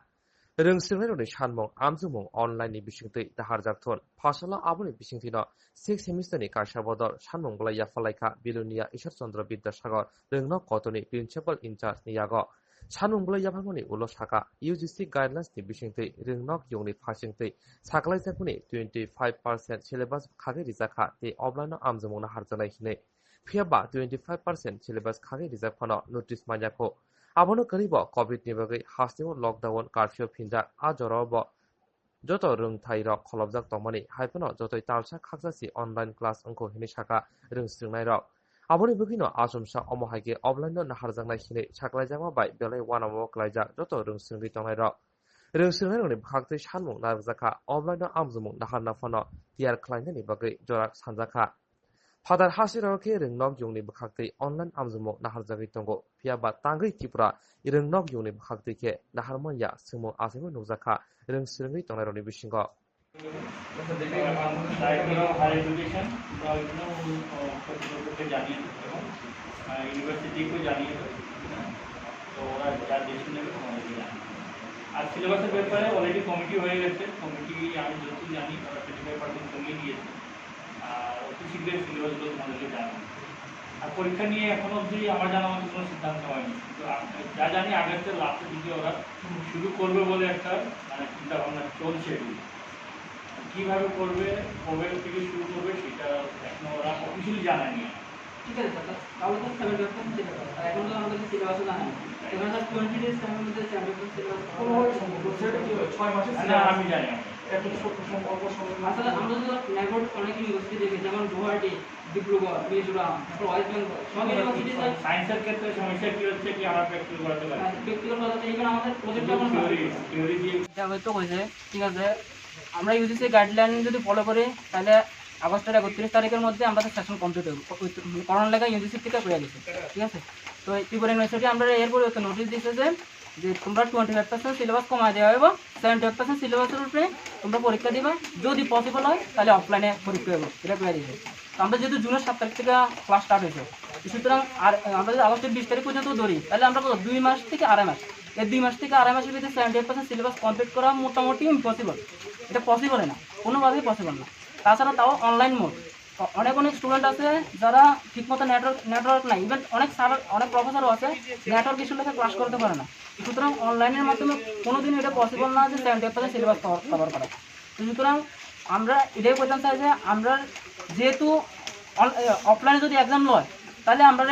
Rwng swrwngnairokni sanmung amjumung online ni bisingtwi daharjak thun. Phasalo aboni bisingtwino sixth semester ni kaisa bodol sanmung bolai yaphalaikha Bilonia Ishwar Chandra Bidyasagar rwngno kotorni principal in charge ni yago. Sanmung bolai yapharmani ulo saka U G C guidelines ni bisingtwi rwngnok yungni phasingtwi saklaijakmani twenty five percent syllabus khagwi rijakha tei offline no amjumung naharjaknai hinwi. Phiya ba twenty five percent syllabus khagwi rijak phano notice manyakho. Abono kwrwi bo covid ni bagwi hasteo lockdown curfew phinjak a jorao bo joto rwngthai rok kholopjak tongmani hai phano jotoi talsa khaksa si online class wngkho hinwi saka rwng swrwngnairok. Aboni bagwino achomsa omo hai khe offline no naharjaknai hinwi saklaijakma bai belai uanamo klaijak joto rwng swrwngwi tongnairok. Rwng swrwngnairokni bwkhaktwi sanmung narwkjakha offline no amjumung naharna phano tiyar khlainani bagwi jora sanjakha. Phatar hasteo khe rwngnok yungni bwkhaktwi online amjumung naharjagwi tongo. Phiya ba tangwi Tripura rwngnok yungni bwkhaktwi khe naharmanya swngmung achaima nukjakha rwng swrwngwi tongnairokni bisingo. Director of Higher Education, আমরা বিভিন্ন, আহ, কর্তৃপক্ষকে জানিয়ে থাকি এবং, আহ, ইউনিভার্সিটিকেও জানিয়ে থাকি, তো ওরা যা ডিসিশন নেবে তোমাদেরকে জানাবে। আর সিলেবাসের ব্যাপারে অলরেডি কমিটি হয়ে গেছে, কমিটি আমি যতদূর জানি তারা টোয়েন্টি ফাইভ পার্সেন্ট কমিয়ে দিয়েছে। আর অতি শীঘ্রই সিলেবাসগুলো তোমাদেরকে জানাবো। আর পরীক্ষা নিয়ে এখনো অবধি আমার জানা মতো কোনো সিদ্ধান্ত হয়নি, কিন্তু আম-, যা জানি আগস্টের লাস্টের দিকে ওরা শুরু করবে বলে একটা, মানে, চিন্তা ভাবনা চলছে আর কি। কিভাবে করবে, কবে থেকে শুরু করবে, সেটা এখনো ওরা অফিসিয়ালি জানায়নি। ঠিক আছে স্যার, তাহলে তো সেভেন ডট কম সিলেবাস, আর এখন তো আমাদের সিলেবাসও জানা নেই। এবার স্যার টোয়েন্টি ডেজ টাইমের মধ্যে সেভেন ডট কম সিলেবাস কোনোভাবে সম্ভব নয়। সেটা কি হয়? ছয় মাসের না, না, সিলেবাস আমি জানি, আমি জানি। এত ছোট সময়, অল্প সময়ের মধ্যে? আসলে আমরা তো ম্যাপড অনেক ইউনিভার্সিটি দেখি, যেমন গুয়াহাটি, ডিব্রুগড়, মিজোরাম, তারপর ওয়েস্ট বেঙ্গল, সব ইউনিভার্সিটি স্যার। সায়েন্সের ক্ষেত্রে সমস্যা কি হচ্ছে কি আমরা প্র্যাকটিক্যাল করাতে পারি? হ্যাঁ, প্র্যাকটিক্যাল করাতে, ইভেন আমাদের প্রজেক্ট এখন থিওরি, থিওরি দিয়ে এটা হয়তো কইছে, ঠিক আছে, আমরা ইউজিসি গাইডলাইন যদি ফলো করি, তাহলে আগস্টের একত্রিশ তারিখের মধ্যে আমাদের সেশন কমপ্লিট হবে। ক-, ওই তো, মানে, করোনা লেগে ইউজিসি থেকে করে দিচ্ছে, ঠিক আছে? তো এই ত্রিপুরা ইউনিভার্সিটি আমরা এরপরে তো নোটিশ দিচ্ছে যে, যে তোমরা টোয়েন্টি ফাইভ পার্সেন্ট সিলেবাস কমায় দেওয়া হবে, সেভেন্টি ফাইভ পার্সেন্ট সিলেবাসের উপরে তোমরা পরীক্ষা দিবা, যদি পসিবল হয় তাহলে অফলাইনে পরীক্ষা হবে, এটা করে দিচ্ছে। তো আমরা যেহেতু জুনের সাত তারিখ থেকে ক্লাস স্টার্ট হয়েছে, তো সুতরাং আর আমরা যদি আগস্টের বিশ তারিখ পর্যন্ত ধরি, তাহলে আমরা কত, দুই মাস থেকে আড়াই মাস, এই দুই মাস থেকে আড়াই মাসের ভিতরে seventy five percent syllabus complete করা মোটামুটি ইম্পসিবল, এটা পসিবল না, কোনোভাবেই পসিবল না। তাছাড়া তাও অনলাইন মোড, অ-, অনেক অনেক স্টুডেন্ট আছে যারা ঠিকমতো নেটওয়ার্ক, নেটওয়ার্ক নাই, ইভেন অনেক স্যার, অনেক প্রফেসরও আছে নেটওয়ার্ক ইস্যুর লেগে ক্লাস করতে পারে না। সুতরাং অনলাইনের মাধ্যমে কোনোদিন এটা পসিবল না যে seventy five percent syllabus cover, cover করা। তো সুতরাং আমরা এটাই বলতাম চাই যে আমরা যেহেতু অন-, এ, অফলাইনে যদি এক্সাম লয়, তাহলে আমরা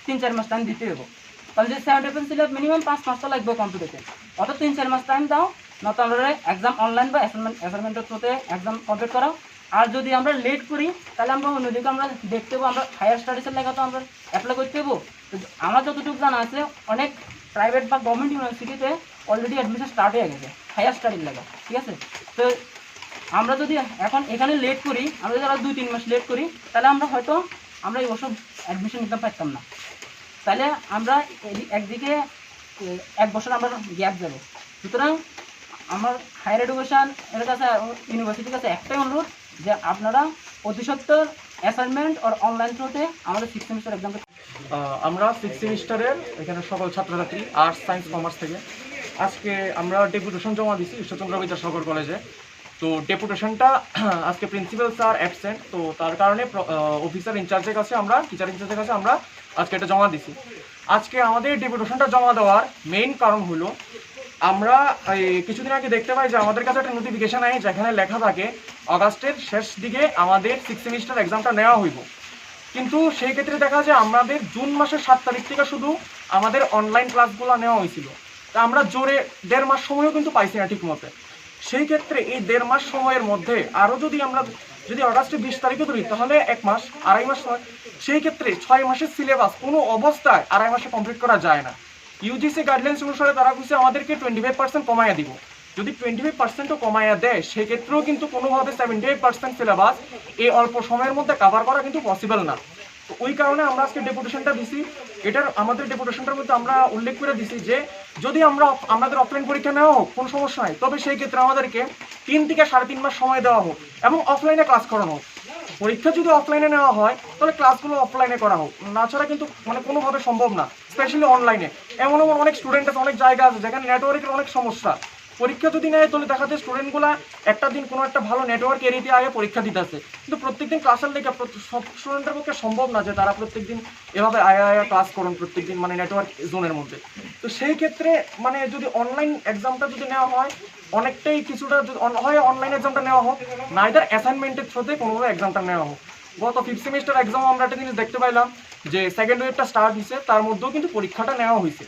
তিন চার মাস টাইম দিতে হবে। তাহলে যে সেভেন্টি পার্সেন্ট সিলেবাস মিনিমাম পাঁচ মাস তো লাগবে কমপ্লিট হতে, অত তিন চার মাস টাইম দাও, না তো আমরা এক্সাম অনলাইন বা অ্যাসাইনমেন্ট, অ্যাসাইনমেন্টের থ্রুতে এক্সাম কমপ্লিট করাও। আর যদি আমরা লেট করি, তাহলে আমরা অন্যদিকে আমরা দেখতে হবো, আমরা হায়ার স্টাডিজের লেগে তো আমরা অ্যাপ্লাই করতে হবো। তো আমার যতটুকু জানা আছে, অনেক প্রাইভেট বা গভর্নমেন্ট ইউনিভার্সিটিতে অলরেডি অ্যাডমিশন স্টার্ট হয়ে গেছে হায়ার স্টাডির লেগে, ঠিক আছে? তো আমরা যদি এখন এখানে লেট করি, আমরা যদি আরো দুই তিন মাস লেট করি, তাহলে আমরা হয়তো আমরা এই বছর অ্যাডমিশন নিতে পারতাম না। তাহলে আমরা এদি-, একদিকে, এ, এক বছর আমরা গ্যাপ যাবো। সুতরাং আমার হায়ার এডুকেশন এর কাছে, ইউনিভার্সিটির কাছে একটাই অনুরোধ যে আপনারা অতি সত্বর অ্যাসাইনমেন্ট আর অনলাইন থ্রুতে আমাদের সিক্স সেমিস্টার এক্সাম আহ, আমরা সিক্স সেমিস্টারের এখানে সকল ছাত্রছাত্রী আর্টস, সায়েন্স, কমার্স থেকে আজকে আমরা ডেপুটেশন জমা দিছি ঈশ্বরচন্দ্র বিদ্যাসাগর কলেজে। তো ডেপুটেশনটা আজকে প্রিন্সিপাল স্যার অ্যাবসেন্ট, তো তার কারণে অফিসার ইনচার্জের কাছে আমরা, টিচার ইনচার্জের কাছে আমরা আজকে এটা জমা দিছি। আজকে আমাদের ডেপুটেশনটা জমা দেওয়ার মেইন কারণ হলো আমরা এই কিছুদিন আগে দেখতে পাই যে আমাদের কাছে একটা নোটিফিকেশন আয় যেখানে লেখা থাকে আগস্টের শেষ দিকে আমাদের সিক্স সেমিস্টার এক্সামটা নেওয়া হইব। কিন্তু সেই ক্ষেত্রে দেখা যায় আমাদের জুন মাসের সাত তারিখ থেকে শুধু আমাদের অনলাইন ক্লাসগুলো নেওয়া হয়েছিল। তা আমরা জোরে দেড় মাস সময়ও কিন্তু পাইছি না ঠিক মতো। সেই ক্ষেত্রে এই দেড় মাস সময়ের মধ্যে আরও যদি আমরা যদি আগস্টের বিশ তারিখে ধরি, তাহলে এক মাস, আড়াই মাস হয়। সেই ক্ষেত্রে ছয় মাসের সিলেবাস কোনো অবস্থায় আড়াই মাসে কমপ্লিট করা যায় না। ইউজিসি গাইডলাইন্স অনুসারে তারা কইছে আমাদেরকে টোয়েন্টি ফাইভ পার্সেন্ট কমাইয়া দিব। যদি টোয়েন্টি ফাইভ পার্সেন্টও কমাইয়া দেয়, সেক্ষেত্রেও কিন্তু কোনোভাবে সেভেন্টি ফাইভ পার্সেন্ট সিলেবাস এই অল্প সময়ের মধ্যে কভার করা কিন্তু পসিবল না। তো ওই কারণে আমরা আজকে ডেপুটেশনটা দিছি। এটার, আমাদের ডেপুটেশনটার মধ্যে আমরা উল্লেখ করে দিছি যে যদি আমরা অফ- আমাদের অফলাইন পরীক্ষা নেওয়া হোক, কোনো সমস্যা নাই, তবে সেই ক্ষেত্রে আমাদেরকে তিন থেকে সাড়ে তিন মাস সময় দেওয়া হোক এবং অফলাইনে ক্লাস করানো হোক। পরীক্ষা যদি অফলাইনে নেওয়া হয়, তাহলে ক্লাসগুলো অফলাইনে করা হোক, না ছাড়া কিন্তু মানে কোনোভাবে সম্ভব না। স্পেশালি অনলাইনে এমন এমন অনেক স্টুডেন্ট আছে, অনেক জায়গা আছে যেখানে নেটওয়ার্কের অনেক সমস্যা। পরীক্ষা যদি নেয়, তাহলে দেখা যায় স্টুডেন্টগুলা একটা দিন কোনো একটা ভালো নেটওয়ার্ক এরিয়াতে আগে পরীক্ষা দিতে আছে, কিন্তু প্রত্যেকদিন ক্লাসের লেগে প্রত- সব স্টুডেন্টের পক্ষে সম্ভব না যে তারা প্রত্যেকদিন এভাবে আয়া আয়া ক্লাস করুন প্রত্যেকদিন, মানে নেটওয়ার্ক জোনের মধ্যে। তো সেই ক্ষেত্রে মানে যদি অনলাইন এক্সামটা যদি নেওয়া হয়, অনেকটাই কিছুটা যদি অন- হয় অনলাইন এক্সামটা নেওয়া হোক, নাইদার অ্যাসাইনমেন্টের থ্রুতে কোনোভাবে এক্সামটা নেওয়া হোক। গত ফিফথ সেমিস্টার এক্সাম আমরা একটা জিনিস দেখতে পাইলাম যে সেকেন্ড ওয়েভটা স্টার্ট হয়েছে, তার মধ্যেও কিন্তু পরীক্ষাটা নেওয়া হয়েছে,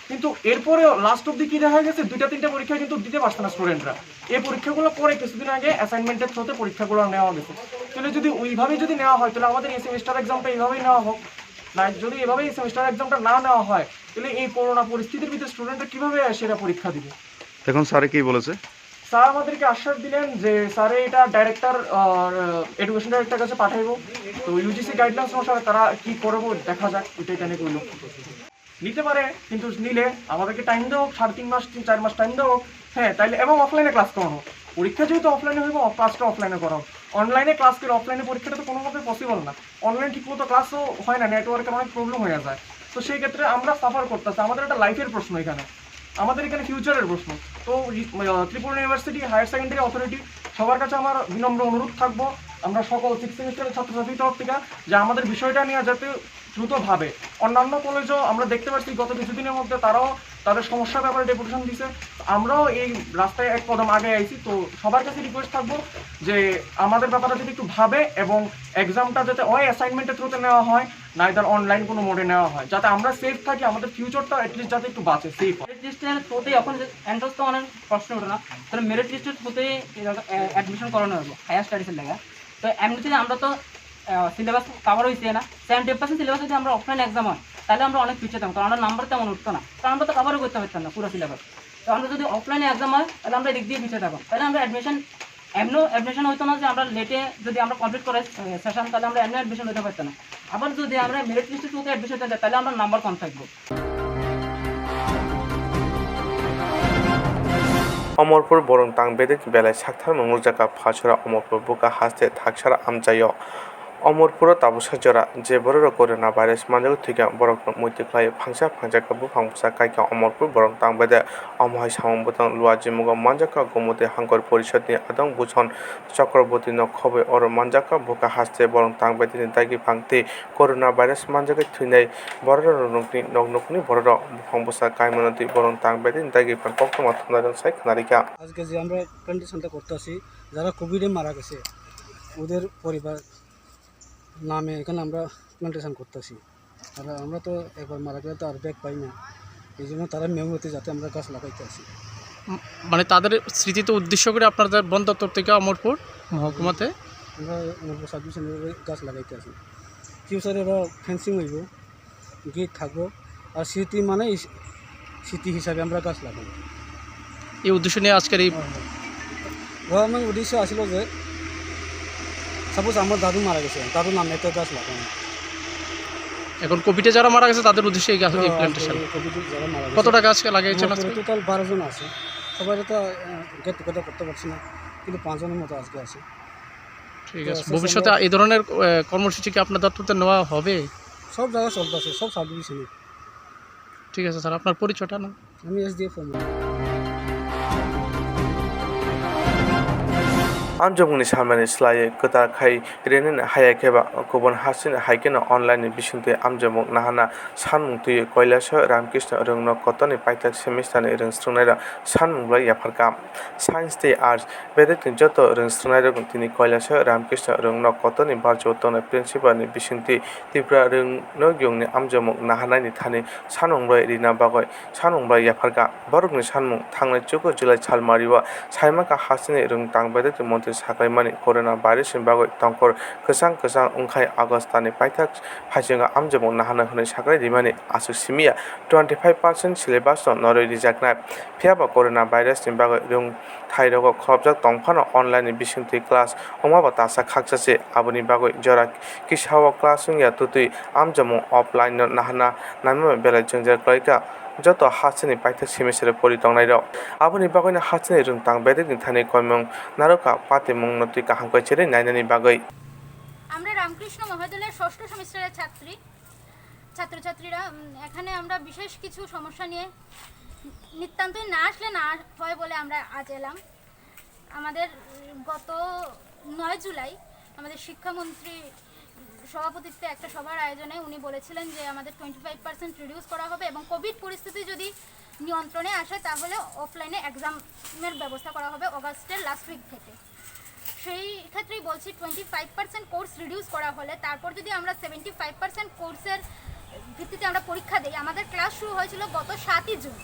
কিন্তু এরপরেও লাস্ট অব্দি কি দেখা গেছে, দুইটা তিনটা পরীক্ষা কিন্তু দিতে পারছে না স্টুডেন্টরা। এই পরীক্ষাগুলো পরে কিছুদিন আগে অ্যাসাইনমেন্টের থ্রুতে পরীক্ষাগুলো নেওয়া গেছে। তাহলে যদি ওইভাবেই যদি নেওয়া হয়, তাহলে আমাদের এই সেমিস্টার এক্সামটা এইভাবেই নেওয়া হোক। না, যদি এভাবে এই সেমিস্টার এক্সামটা না নেওয়া হয়, তাহলে এই করোনা পরিস্থিতির ভিতরে স্টুডেন্টরা কিভাবে সেটা পরীক্ষা দিবে? এখন স্যারে কি বলেছে? স্যার আমাদেরকে আশ্বাস দিলেন যে স্যারে এটা ডাইরেক্টর, এডুকেশন ডাইরেক্টর কাছে পাঠাইবো। তো ইউজিসি গাইডলাইন্স অনুসারে তারা কি করবো দেখা যাক, এটা এখানে কইলো। নিতে পারে, কিন্তু নিলে আমাদেরকে টাইম দেওয়া হোক, সাড়ে তিন মাস, তিন চার মাস টাইম দেওয়া হোক। হ্যাঁ, তাইলে এবং অফলাইনে ক্লাস করানো হোক। পরীক্ষা যেহেতু অফলাইনে হইব, ক্লাসটা অফলাইনে করা হোক। অনলাইনে ক্লাস করে অফলাইনে পরীক্ষাটা তো কোনোভাবে পসিবল না। অনলাইন ঠিকমতো ক্লাসও হয় না, নেটওয়ার্কের অনেক প্রবলেম হয়ে যায়। তো সেই ক্ষেত্রে আমরা সাফার করতেছি, আমাদের একটা লাইফের প্রশ্ন এখানে, আমাদের এখানে ফিউচারের প্রশ্ন। তো ই- আহ, Tripura university higher secondary authority সবার কাছে আমার বিনম্র অনুরোধ থাকবো, আমরা সকল সিক্স সেমিস্টারের ছাত্রছাত্রীর তরফ থেকে, যে আমাদের বিষয়টা নিয়ে যাতে দ্রুতভাবে, অন্যান্য কলেজও আমরা দেখতে পাচ্ছি গত কিছুদিনের মধ্যে তারাও তাদের সমস্যার ব্যাপারে ডেপুটেশন দিছে। আমরাও এই রাস্তায় এক কদম আগে আইছি। তো সবার কাছে রিকোয়েস্ট থাকবো যে আমাদের ব্যাপারে যদি একটু ভাবে এবং এক্সামটা যাতে ওই অ্যাসাইনমেন্টের থ্রুতে নেওয়া হয়, নাইদার অনলাইন কোনো মোডে নেওয়া হয়, যাতে আমরা সেফ থাকি, আমাদের ফিউচারটা অ্যাটলিস্ট যাতে একটু বাঁচে, সেফ হয়। মেরিট লিস্টের থ্রুতেই এখন যে এন্ট্রান্স তো অনেক প্রশ্ন ওঠে না, তাহলে মেরিট লিস্টের থ্রুতেই অ্যাডমিশন করানো হবে হায়ার স্টাডিজের লেগে। তো এমনিতে আমরা তো সিলেবাস কভার হয়েছে না, সেভেন্টি পার্সেন্ট সিলেবাস যদি আমরা অফলাইন এক্সাম হয়, তাহলে আমরা অনেক পিছিয়ে থাকবো, কারণ আমরা নাম্বার তেমন উঠতো না, কারণ আমরা তো কভারও করতে পারতাম না পুরো সিলেবাস। তো আমরা যদি অফলাইনে এক্সাম হয়, তাহলে আমরা এদিক দিয়ে পিছিয়ে থাকবো, তাহলে আমরা অ্যাডমিশন এমনও অ্যাডমিশন হইতো না যে আমরা লেটে যদি আমরা কমপ্লিট করে সেশন, তাহলে আমরা এমনি অ্যাডমিশন হইতে পারতাম না। আবার যদি আমরা মেরিট লিস্টে চলতে অ্যাডমিশন হইতে, তাহলে আমরা নাম্বার কম থাকবো। Omorpur borong tang bedekni belai sakthar nungjak kha Phasora Omorpur buka haste thaksara amchaio. Omorpuro tabuksa jora je bororok corona virus manjagwi thwikha borokno muitu khlai phangsa phangsa khe buphang bwsa kaikha Omorpur borong tang bedek. Omo hai samung bwtang lua jimugo manjakha Gomoti Hangkor Porishodni adong Buson Chakrabortino khobwi oro manjakha buka haste borong tang bedekni dagi phang tei corona virus manjagwi thwinai bororokni nok nokni bororok buphang bwsa kaimano tei borong tang bedekni dagi phang koktwma thumnairok sai khwnarikha. আজকে যে আমরা প্ল্যান্টেশনটা করতে আসি, যারা কোভিডে মারা গেছে, ওদের পরিবার নামে এখানে আমরা প্ল্যান্টেশন করতে আসি। আর আমরা তো একবার মারা গেলে তো আর ব্যাক পাই না, এই জন্য তারা মেমোরিতে যাতে আমরা গাছ লাগাইতে আসি। উম, মানে তাদের স্মৃতিতে উদ্দেশ্য করে আপনাদের বন দপ্তর থেকে অমরপুর মহকুমাতে? আমরা অমরপুর সাব ডিভিশনে গাছ লাগাইতে আসি। ফিউচারে ওরা ফেন্সিং হইব, গেট থাকবো, আর স্মৃতি মানে এই স্মৃতি হিসাবে আমরা গাছ লাগাই। এই উদ্দেশ্য নিয়ে আজকের এই হয়, হয়। গভর্নমেন্ট উদ্দেশ্য আসিল যে সাপোজ আমার দাদু মারা গেছে, দাদুর নামে একটা গাছ লাগানো। এখন কোভিডে যারা মারা গেছে তাদের উদ্দেশ্যে এই গাছ, এই হ্যাঁ, প্ল্যান্টেশন। আজকে কোভিডে যারা মারা গেছে, কতটা গাছ লাগাইছেন আমার আজকে? টোটাল বারো জন আছে, সবাই তো গেট টুগেদার করতে পারছি না, কিন্তু পাঁচজনের মতো আজকে আছে। ঠিক তো আছে, আস্তে আস্তে ভবিষ্যতে আমরা এই ধরনের আহ, কর্মসূচি কি আপনার দপ্তর থেকে নেওয়া হবে? সব জায়গায় চলতেছে, সব সাব ডিভিশনে। ঠিক আছে স্যার, আপনার পরিচয়টা না? আমি এসডিএফ কর্মী। Amjokmungni salmani slaiwi kwtal khai rinani haya khe ba kubun hasteni hai kheno online ni bisingtwi amjokmung nahana sanmung twiwi Kailasho Ramkrishna Rwngno kotorni paithak semester ni rwng swrwngnairok sanmung bai yapharkha. Science tei Arts bedekni joto rwng swrwngnairokno tini Kailasho Ramkrishna Rwngno kotorni barjao tongnai principal ni bisingtwi Tripura Rwngno yungni amjokmung nahanaini thani sanmung bai rina bagwi sanmung bai yapharkha. Borokni sanmung thangnai chuku July salmario saimankha hasteni rwng tang bedekni montri saklaimani corona virus ni bagwi tongkhor kwchang kwchang wngkhai August talni paithak phaisingo amjokmung nahana hwnwi saklai rimani aswk simiya twenty five percent syllabus no norwi rijaknai. Phiyaba corona virus ni bagwi rwng thairogo khorokjak tongphano online ni bisingtwi class wngmabo tasa khaksa se. Aboni bagwi jora kisao class wngya twtwi amjokmung offline no nahana naimano belai jwngjal kwlaikha joto hasteni paithak semester o pori tongnairok. Aboni bagwino hasteni rwngtang bedekni thani koimung narwkha patimungno twi kaham khe cherwi nainani bagwi. আমরা রামকৃষ্ণ মহাবিদ্যালয়ের ষষ্ঠ সেমিস্টারের ছাত্রী, ছাত্রছাত্রীরা। উম, এখানে আমরা বিশেষ কিছু সমস্যা নিয়ে নিতান্তই না আসলে না হয় বলে আমরা আজ এলাম। আমাদের, উম, গত নয় জুলাই আমাদের শিক্ষামন্ত্রী সভাপতিত্বে একটা সভার আয়োজনে উনি বলেছিলেন যে আমাদের টোয়েন্টি ফাইভ পার্সেন্ট রিডিউস করা হবে এবং কোভিড পরিস্থিতি যদি নিয়ন্ত্রণে আসে, তাহলে অফলাইনে এক্সামের ব্যবস্থা করা হবে অগাস্টের লাস্ট উইক থেকে। সেই ক্ষেত্রেই বলছি, twenty five percent course reduce করা হলে, তারপর যদি আমরা সেভেন্টি ফাইভ পার্সেন্ট কোর্সের ভিত্তিতে আমরা পরীক্ষা দিই, আমাদের ক্লাস শুরু হয়েছিল গত সাতই জুন।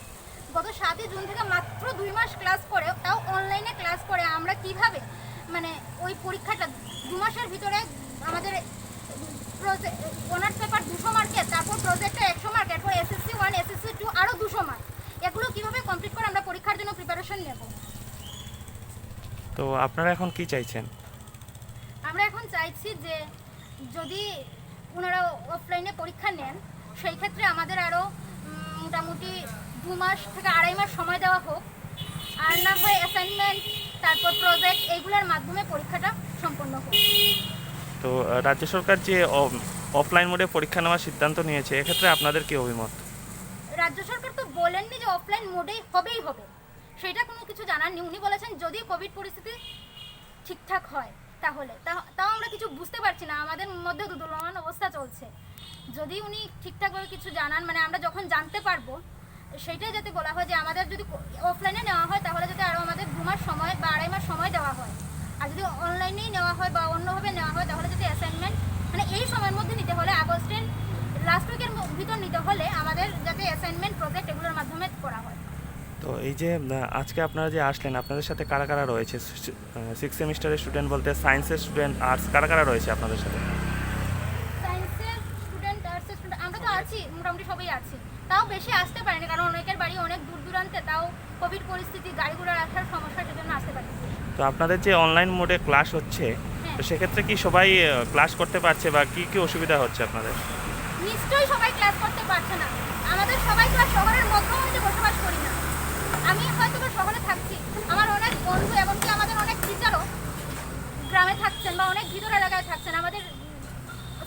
গত সাতই জুন থেকে মাত্র দুই মাস ক্লাস করে, তাও অনলাইনে ক্লাস করে, আমরা কিভাবে, মানে, ওই পরীক্ষাটা দু মাসের ভিতরে আমাদের প্রজে-, অনার্স পেপার দুশো মার্কের, তারপর প্রজেক্টে একশো মার্ক, এরপর এসএসসি ওয়ান, এসএসসি টু আরও দুশো মার্ক, এগুলো কিভাবে কমপ্লিট করে আমরা পরীক্ষার জন্য প্রিপারেশন নেব? তো আপনারা এখন কি চাইছেন? আমরা এখন চাইছি যে যদি ওনারা অফলাইনে পরীক্ষা নেন, সেই ক্ষেত্রে আমাদের আরও, উম, মোটামুটি দু মাস থেকে আড়াই মাস সময় দেওয়া হোক, আর না হয় অ্যাসাইনমেন্ট, তারপর প্রজেক্ট, এইগুলোর মাধ্যমে পরীক্ষাটা সম্পন্ন হোক। তো, আহ, রাজ্য সরকার যে অ-, অফলাইন মোডে পরীক্ষা নেওয়ার সিদ্ধান্ত নিয়েছে, এক্ষেত্রে আপনাদের কি অভিমত? রাজ্য সরকার তো বলেননি যে অফলাইন মোডেই হবেই হবে, সেটা কোনো কিছু জানাননি। উনি বলেছেন যদি কোভিড পরিস্থিতি ঠিকঠাক হয় তাহলে। তা-, তাও আমরা কিছু বুঝতে পারছি না, আমাদের মধ্যে দোদুল্যমান অবস্থা চলছে। যদি উনি ঠিকঠাকভাবে কিছু জানান, মানে, আমরা যখন জানতে পারবো, সেইটাই যাতে বলা হয় যে আমাদের যদি কো-, অফলাইনে নেওয়া হয়, তাহলে যাতে আরও আমাদের দু মাস সময় বা আড়াই মাস সময় দেওয়া হয়। আর যদি অনলাইনেই নেওয়া হয় বা অন্যভাবে নেওয়া হয়, তাহলে যাতে অ্যাসাইনমেন্ট, মানে, এই সময়ের মধ্যে নিতে হলে, আগস্টের লাস্ট উইকের ম-, ভিতর নিতে হলে আমাদের যাতে অ্যাসাইনমেন্ট, প্রজেক্ট এগুলোর মাধ্যমে করা হয়। তো এই যে, আহ, আজকে আপনারা যে আসলেন, আপনাদের সাথে কারা কারা রয়েছে? সি-, সি-, আহ, সিক্স সেমিস্টারের স্টুডেন্ট বলতে সায়েন্সের স্টুডেন্ট, আর্টস, কারা কারা রয়েছে আপনাদের সাথে? সায়েন্সের স্টুডেন্ট, আর্টসের স্টুডেন্ট, আমরা তো আছি, মোটামুটি সবাই আছি। তাও বেশি আসতে পারেনি, কারণ অনেকের বাড়ি অনেক দূর দূরান্তে, তাও কোভিড পরিস্থিতি, গাড়ি ঘোড়া রাখার সমস্যা, সেজন্য আসতে পারেনি। তো আপনাদের যে অনলাইন মোডে ক্লাস হচ্ছে, হ্যাঁ। তো সেক্ষেত্রে কি সবাই, আহ, ক্লাস করতে পারছে বা কি কি অসুবিধা হচ্ছে আপনাদের? নিশ্চয়ই সবাই ক্লাস করতে পারছে না। আমাদের সবাই তো আর শহরের মধ্যভাগে বসবাস করি না। আমি হয়তো বা শহরে থাকছি, আমার অনেক বন্ধু, এমনকি আমাদের অনেক টিচারও গ্রামে থাকছেন বা অনেক ভিতর এলাকায় থাকছেন। আমাদের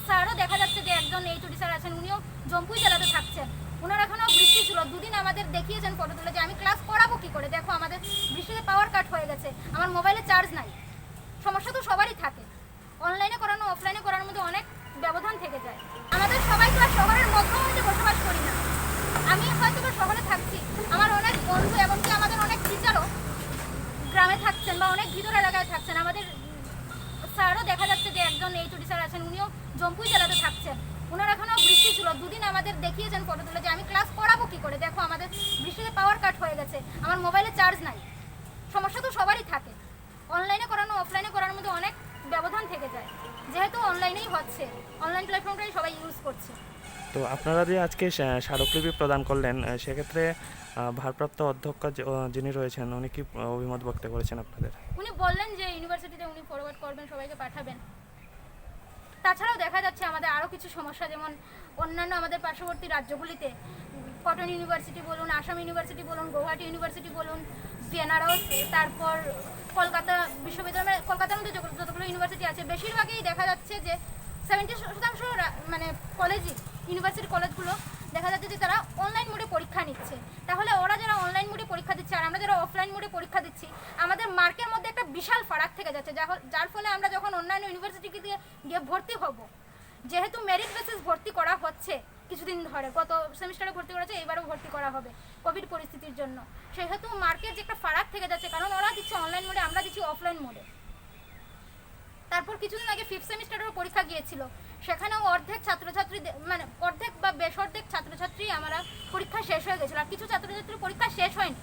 স্যারও দেখা যাচ্ছে যে একজন এইচওডি স্যার আছেন, উনিও জম্পুই জেলাতে থাকছেন। ওনার এখনো বৃষ্টি ছিল, দুদিন আমাদের দেখিয়েছেন ফটো তুলে যে আমি ক্লাস করাবো কি করে, দেখো আমাদের বৃষ্টিতে পাওয়ার কাট হয়ে গেছে, আমার মোবাইলে চার্জ নাই। সমস্যা তো সবারই থাকে, অনলাইনে করানো অফলাইনে করানোর মধ্যে অনেক ব্যবধান থেকে যায়। আমাদের সবাই তো আর শহরের মধ্যভাগে বসবাস করি না। আমি হয়তো বা শহরে থাকছি, আমার অনেক বন্ধু, এমনকি আমাদের অনেক টিচারও গ্রামে থাকছেন বা অনেক ভিতর এলাকায় থাকছেন। আমাদের স্যারও দেখা যাচ্ছে যে একজন এইচওডি স্যার আছেন, উনিও জম্পুই জেলাতে থাকছেন। ওনার এখনো বৃষ্টি ছিল, দুদিন আমাদের দেখিয়েছেন ফটো তুলে যে আমি ক্লাস করাবো কি করে, দেখো আমাদের বৃষ্টিতে পাওয়ার কাট হয়ে গেছে, আমার মোবাইলে চার্জ নাই। সমস্যা তো সবারই থাকে, অনলাইনে করানো অফলাইনে করানোর মধ্যে অনেক ব্যবধান থেকে যায়, যেহেতু অনলাইনেই হচ্ছে, অনলাইন প্ল্যাটফর্মটাই সবাই ইউজ করছে। তো আপনারা যে আজকে স্মা-, স্মারকলিপি প্রদান করলেন, আহ, সেক্ষেত্রে, আহ, ভারপ্রাপ্ত অধ্যক্ষ যে, আহ, যিনি রয়েছেন, উনি কি, আহ, অভিমত ব্যক্ত করেছেন আপনাদের? উনি বললেন যে ইউনিভার্সিটিতে উনি ফরওয়ার্ড করবেন, সবাইকে পাঠাবেন। তাছাড়াও দেখা যাচ্ছে আমাদের আরও কিছু সমস্যা, যেমন অন্যান্য আমাদের পার্শ্ববর্তী রাজ্যগুলিতে, কটন ইউনিভার্সিটি বলুন, আসাম ইউনিভার্সিটি বলুন, গৌহাটি ইউনিভার্সিটি বলুন, বেনারস, তারপর কলকাতা বিশ্ববিদ্যালয়, মানে কলকাতার মধ্যে যত-, যতগুলো ইউনিভার্সিটি আছে, বেশিরভাগই দেখা যাচ্ছে যে সেভেন্টি শতাংশ রা-, মানে কলেজই, ইউনিভার্সিটি কলেজগুলো দেখা যাচ্ছে যে তারা অনলাইন মোডে পরীক্ষা নিচ্ছে। তাহলে ওরা যারা অনলাইন মোডে পরীক্ষা দিচ্ছে আর আমরা যারা অফলাইন মোডে পরীক্ষা দিচ্ছি, আমাদের মার্কের মধ্যে একটা বিশাল ফারাক থেকে যাচ্ছে, যা হ-, যার ফলে আমরা যখন অন্যান্য ইউনিভার্সিটিতে গিয়ে ভর্তি হব, যেহেতু মেরিট বেসিস ভর্তি করা হচ্ছে কিছুদিন ধরে, গত সেমিস্টারে ভর্তি করেছে, এবারও ভর্তি করা হবে কোভিড পরিস্থিতির জন্য, সেহেতু মার্কের যে একটা ফারাক থেকে যাচ্ছে, কারণ ওরা দিচ্ছে অনলাইন মোডে, আমরা দিচ্ছি অফলাইন মোডে। তারপর কিছুদিন আগে ফিফথ সেমিস্টারেরও পরীক্ষা গিয়েছিল, সেখানেও অর্ধেক ছাত্রছাত্রী দে-, মানে অর্ধেক বা বেশ অর্ধেক ছাত্রছাত্রী আমরা পরীক্ষা শেষ হয়ে গেছিল, আর কিছু ছাত্রছাত্রীর পরীক্ষা শেষ হয়নি,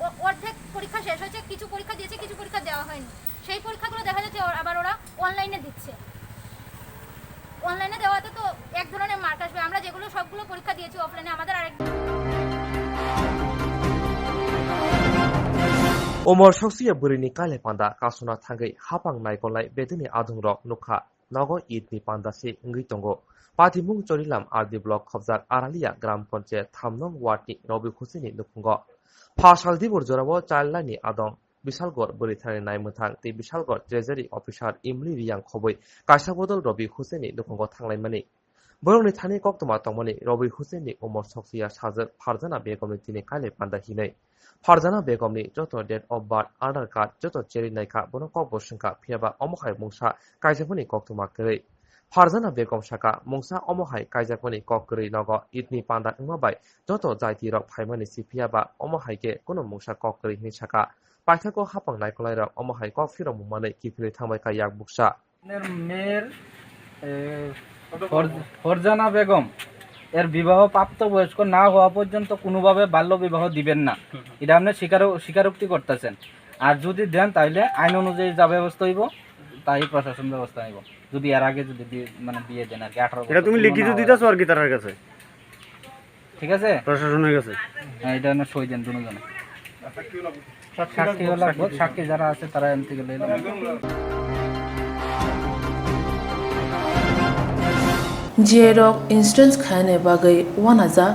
অ-, অর্ধেক পরীক্ষা শেষ হয়েছে, কিছু পরীক্ষা দিয়েছে, কিছু পরীক্ষা দেওয়া হয়নি। সেই পরীক্ষাগুলো দেখা যাচ্ছে ওরা, আবার ওরা অনলাইনে দিচ্ছে। অনলাইনে দেওয়াতে তো এক ধরনের মার্ক আসবে। আমরা যেগুলো সবগুলো পরীক্ষা দিয়েছি অফলাইনে, আমাদের আরেক Umor soksiya bwrwini kailai panda kasuna thangwi hapang naikolnai bedini adongrok nukha. Nogo Eid ni panda se wngwi tongo. Patimung Chorilam R D block khobjak Aralia Gram Panchayat tham nong ward ni Robi Hussain ni nukhungo. Phasal dibor jorao child line ni adong Bishalgarh bwrwi thani naimwthang tei Bishalgarh Treasury Officer Imli Riyang khobwi kaisa bodol Robi Hussain ni nukhungo thanglaimani. Borokni thani koktwma tongmani Robi Hussain ni umor soksiya sajwk Farjana Begum ni tini kailai panda hinwi. Farjana Begum ni joto date of birth, Aadhaar card joto cherwi naikha, bono kokbo swngkha, phiyaba omo hai mungsa kaijakmani koktwma kwrwi. Farjana Begum saka, mungsa omo hai kaijakmani kok kwrwi nogo Eid ni panda wngma bai joto jaiti rok phaimani si, phiyaba omo hai khe kunu mungsa kok kwrwi hinwi saka. Paithago hapang naikolnairok omo hai kok phirokmung manwi kiphilwi thangbai kha yak buksa. মেয়ের, এ, ফর-, ফরজানা বেগম এর বিবাহ প্রাপ্তবয়স্ক না হওয়া পর্যন্ত কোনোভাবে বাল্য বিবাহ দিবেন না। এটা আপনি স্বীকারো-, স্বীকারোক্তি করতেছেন। আর যদি দেন, তাহলে আইন অনুযায়ী যা ব্যবস্থা হইব, তাই প্রশাসন ব্যবস্থা নিব। যদি এর আগে যদি বিয়ে, মানে, বিয়ে দেন আর কি, আঠারো বছর এটা তুমি পূর্ণ লিখিত না দিতেছো হওয়ার আর কি তার কাছে? ঠিক আছে? প্রশাসনের কাছে। হ্যাঁ, এটা না সই দেন দুজনে। সাক্ষীও লাগবে, সাক্ষী যারা আছে তারা এমন থেকে লইলাম। Jerok insurance khainani bagwi uanajak,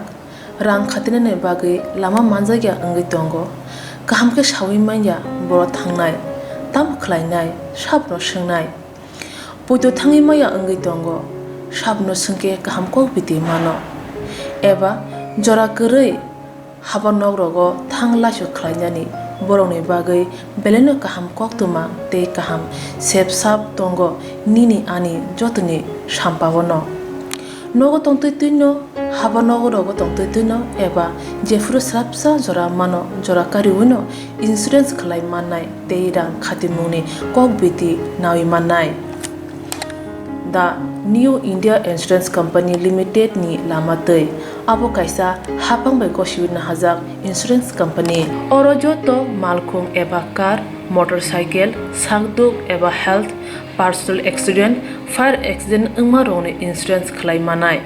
rang khatinani bagwi lama manjakya wngwi tongo, kaham khe saui manya boro thangnai, tamo khlainai, sabno swngnai. Poito thangwi maya wngwi tongo, sabno swngkhe kaham kok biti mano. Eba jora kwrwi haba nok rogo thang laisu khlainani borokni bagwi belaino kaham koktwma tei kaham sep sap tongo nini ani jotoni sampao no. Nogo tongtwi twino, haba nogo rogo tongtwi twino eba jephuru swrapsa jora mano, jora kariwino insurance khlai mannai tei rang khatimungni kok biti nawi mannai. The New India Insurance Company Limited ni lama twi. Abo kaisa hapang bai gosiwi nahajak insurance company. Oro joto malkhung eba car, motorcycle, sakduk eba health, personal accident, fire accident wngma rokni insurance khlai manai.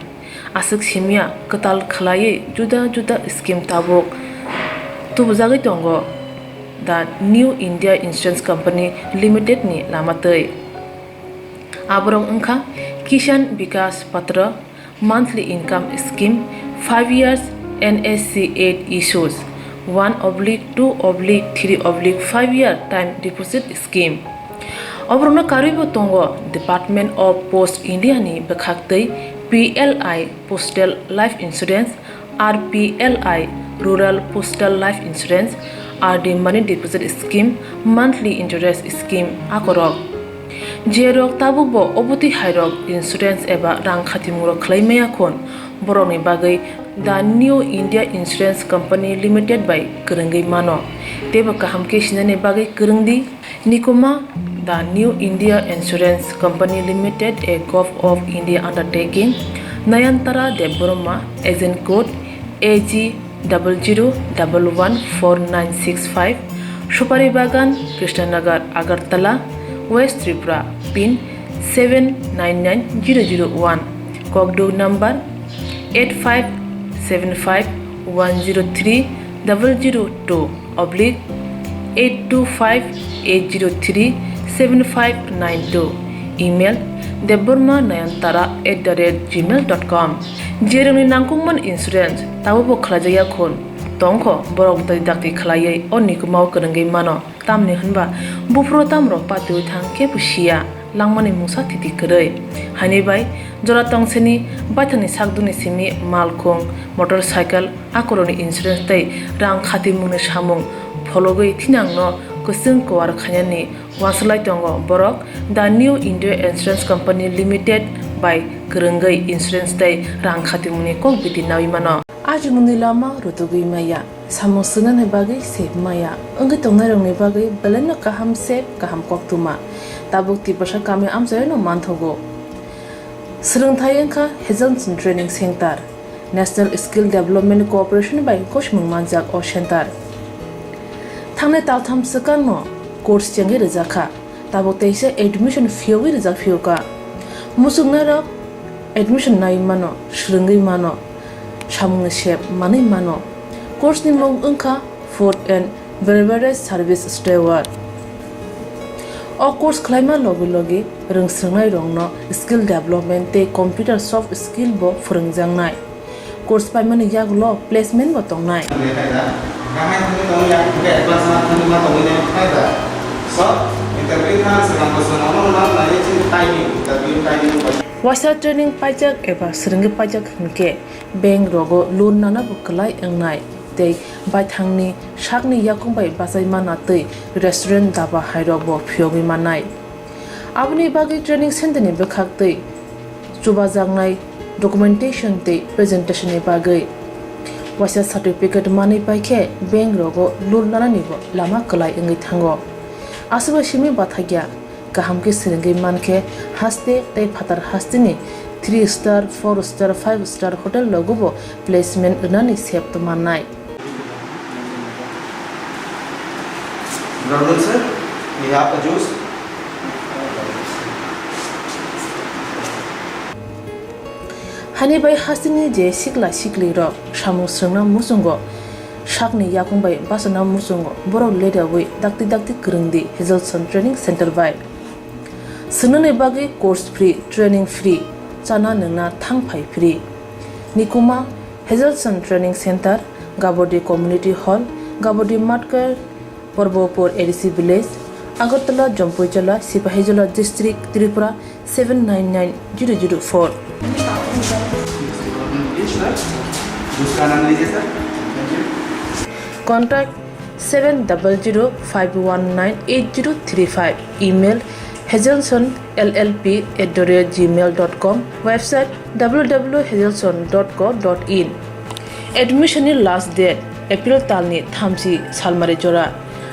Aswk simya kwtal khlaiwi juda juda scheme tabuk tubujagwi tongo the New India Insurance Company Limited ni lama twi. Aborok wngkha Kisan Vikas Patra, monthly income scheme, five years N S C eight issues, one oblique two oblique three oblique five year time deposit scheme. Oborokno karwibo tongo Department of Post India ni bwkhaktwi P L I Postal Life Insurance, R P L I Rural Postal Life Insurance, R D Money Deposit Scheme, Monthly Interest Scheme akorok. Jerok tabukbo obotwi hairok insurance eba rang khatimungrok khlai maya khun, borokni bagwi The New India Insurance Company Limited bai kwrwngwi mano. Teibo kaham khe sinani bagwi kwrwngdi. Nikuma, The New India Insurance Company Limited, a Govt of India undertaking, Nayantara Debbarma, Agent Code A G double zero double one four nine six five, Supari Bagan, Krishnanagar, Agartala, West Tripura, pin seven nine nine zero zero one, kokduk number eight five seven five one zero three double zero two oblique eight two five eight zero three seven five nine two, email debbarma nayantara at the rate gmail dot com. Jerokni nangkukmani insurance tabukbo khlaijakya khun tongkho, borok bwtwi dakti khlaiwi o nikumao kwrwngwi mano. Tamni hwnba buphuru tamrok patiwi thang kebo siya, langmani mungsa thiti kwrwi. Haini bai jora tongsini baithangni sakdukni simi malkhung, motorcycle, akorokni insurance tei rang khatimungni samung phologwi thinangno kwchwng kuar khainani uansuk lai tongo borok. The New India Insurance Company Limited bai kwrwngwi insurance tei rang khatimungni kok biti naui mano. Ajimungni lama rutugwi maya, samung swngnani bagwi sep maya, wngwi tongnairokni bagwi belaino kaham sep, kaham koktwma. Tabuk Tiprasa kami amchaino manthogo. Swrwngthai wngkha Hazelson Training Center, National Skill Development Corporation bai gosimung manjak o center. Thangnai taltham swkangno course chengwi rwjakha. tabuk teisa admission phiyogwi rijak phiyokha. Muchungnairok admission nai mano, swrwngwi mano, samungni sep manwi mano. Course ni mung wngkha Food and Beverage Service Steward. O course khlaima logi logi rwngswrwngnairokno skill development tei computer soft skill bo phwrwngjaknai. Course paimani yagulo placement bo tongnai. Waisa training paijak eba swrwngwi paijak hwnkhe bank rogo loan nana bo kwlai wngnai tei baithangni sakni yakung bai bachai mana tei restaurant daba hairok bo phiyogwi mannai. Aboni bagwi training center ni bwkhak tei chubajaknai documentation tei presentation ni bagwi waisa certificate manwi paikhe bank rogo loan nanani bo lama kwlai wngwi thango. Aswk bai simi bathakya kaham khe swrwngwi mankhe haste tei phatar hasteni three star, four star, five star hotel rogo bo placement rwnani sep tongmannai. Good afternoon, sir. We have a juice. Hani bai hasteni je sikla sikli rok samung swrwngna muchungo, sakni yakung bai bachana muchungo, borok leriawi dakti dakti kwrwngdi Hazelson Training Center bai. Swngnani bagwi course free, training free, chana nwngna thang phai free. Nikuma Hazelson Training Center, Gabodi Community Hall, Gabodi Matkar, Porbopur A D C Village, Agartala, Jampuijala, Sipahijola District, Tripura seven nine nine zero zero four. Contact seven double zero five one nine eight zero three five. Email hazelson L L P at the rate gmail dot com. Website W W W hazelson dot co dot in. Admission ni last date April talni thamchi salmari jora.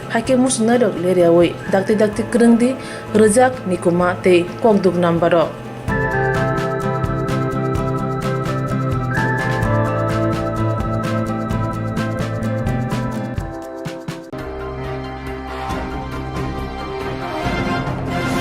Haikhe muchungnairok leriawi dakti dakti kwrwngdi rwjak Nikuma tei kokduk number o.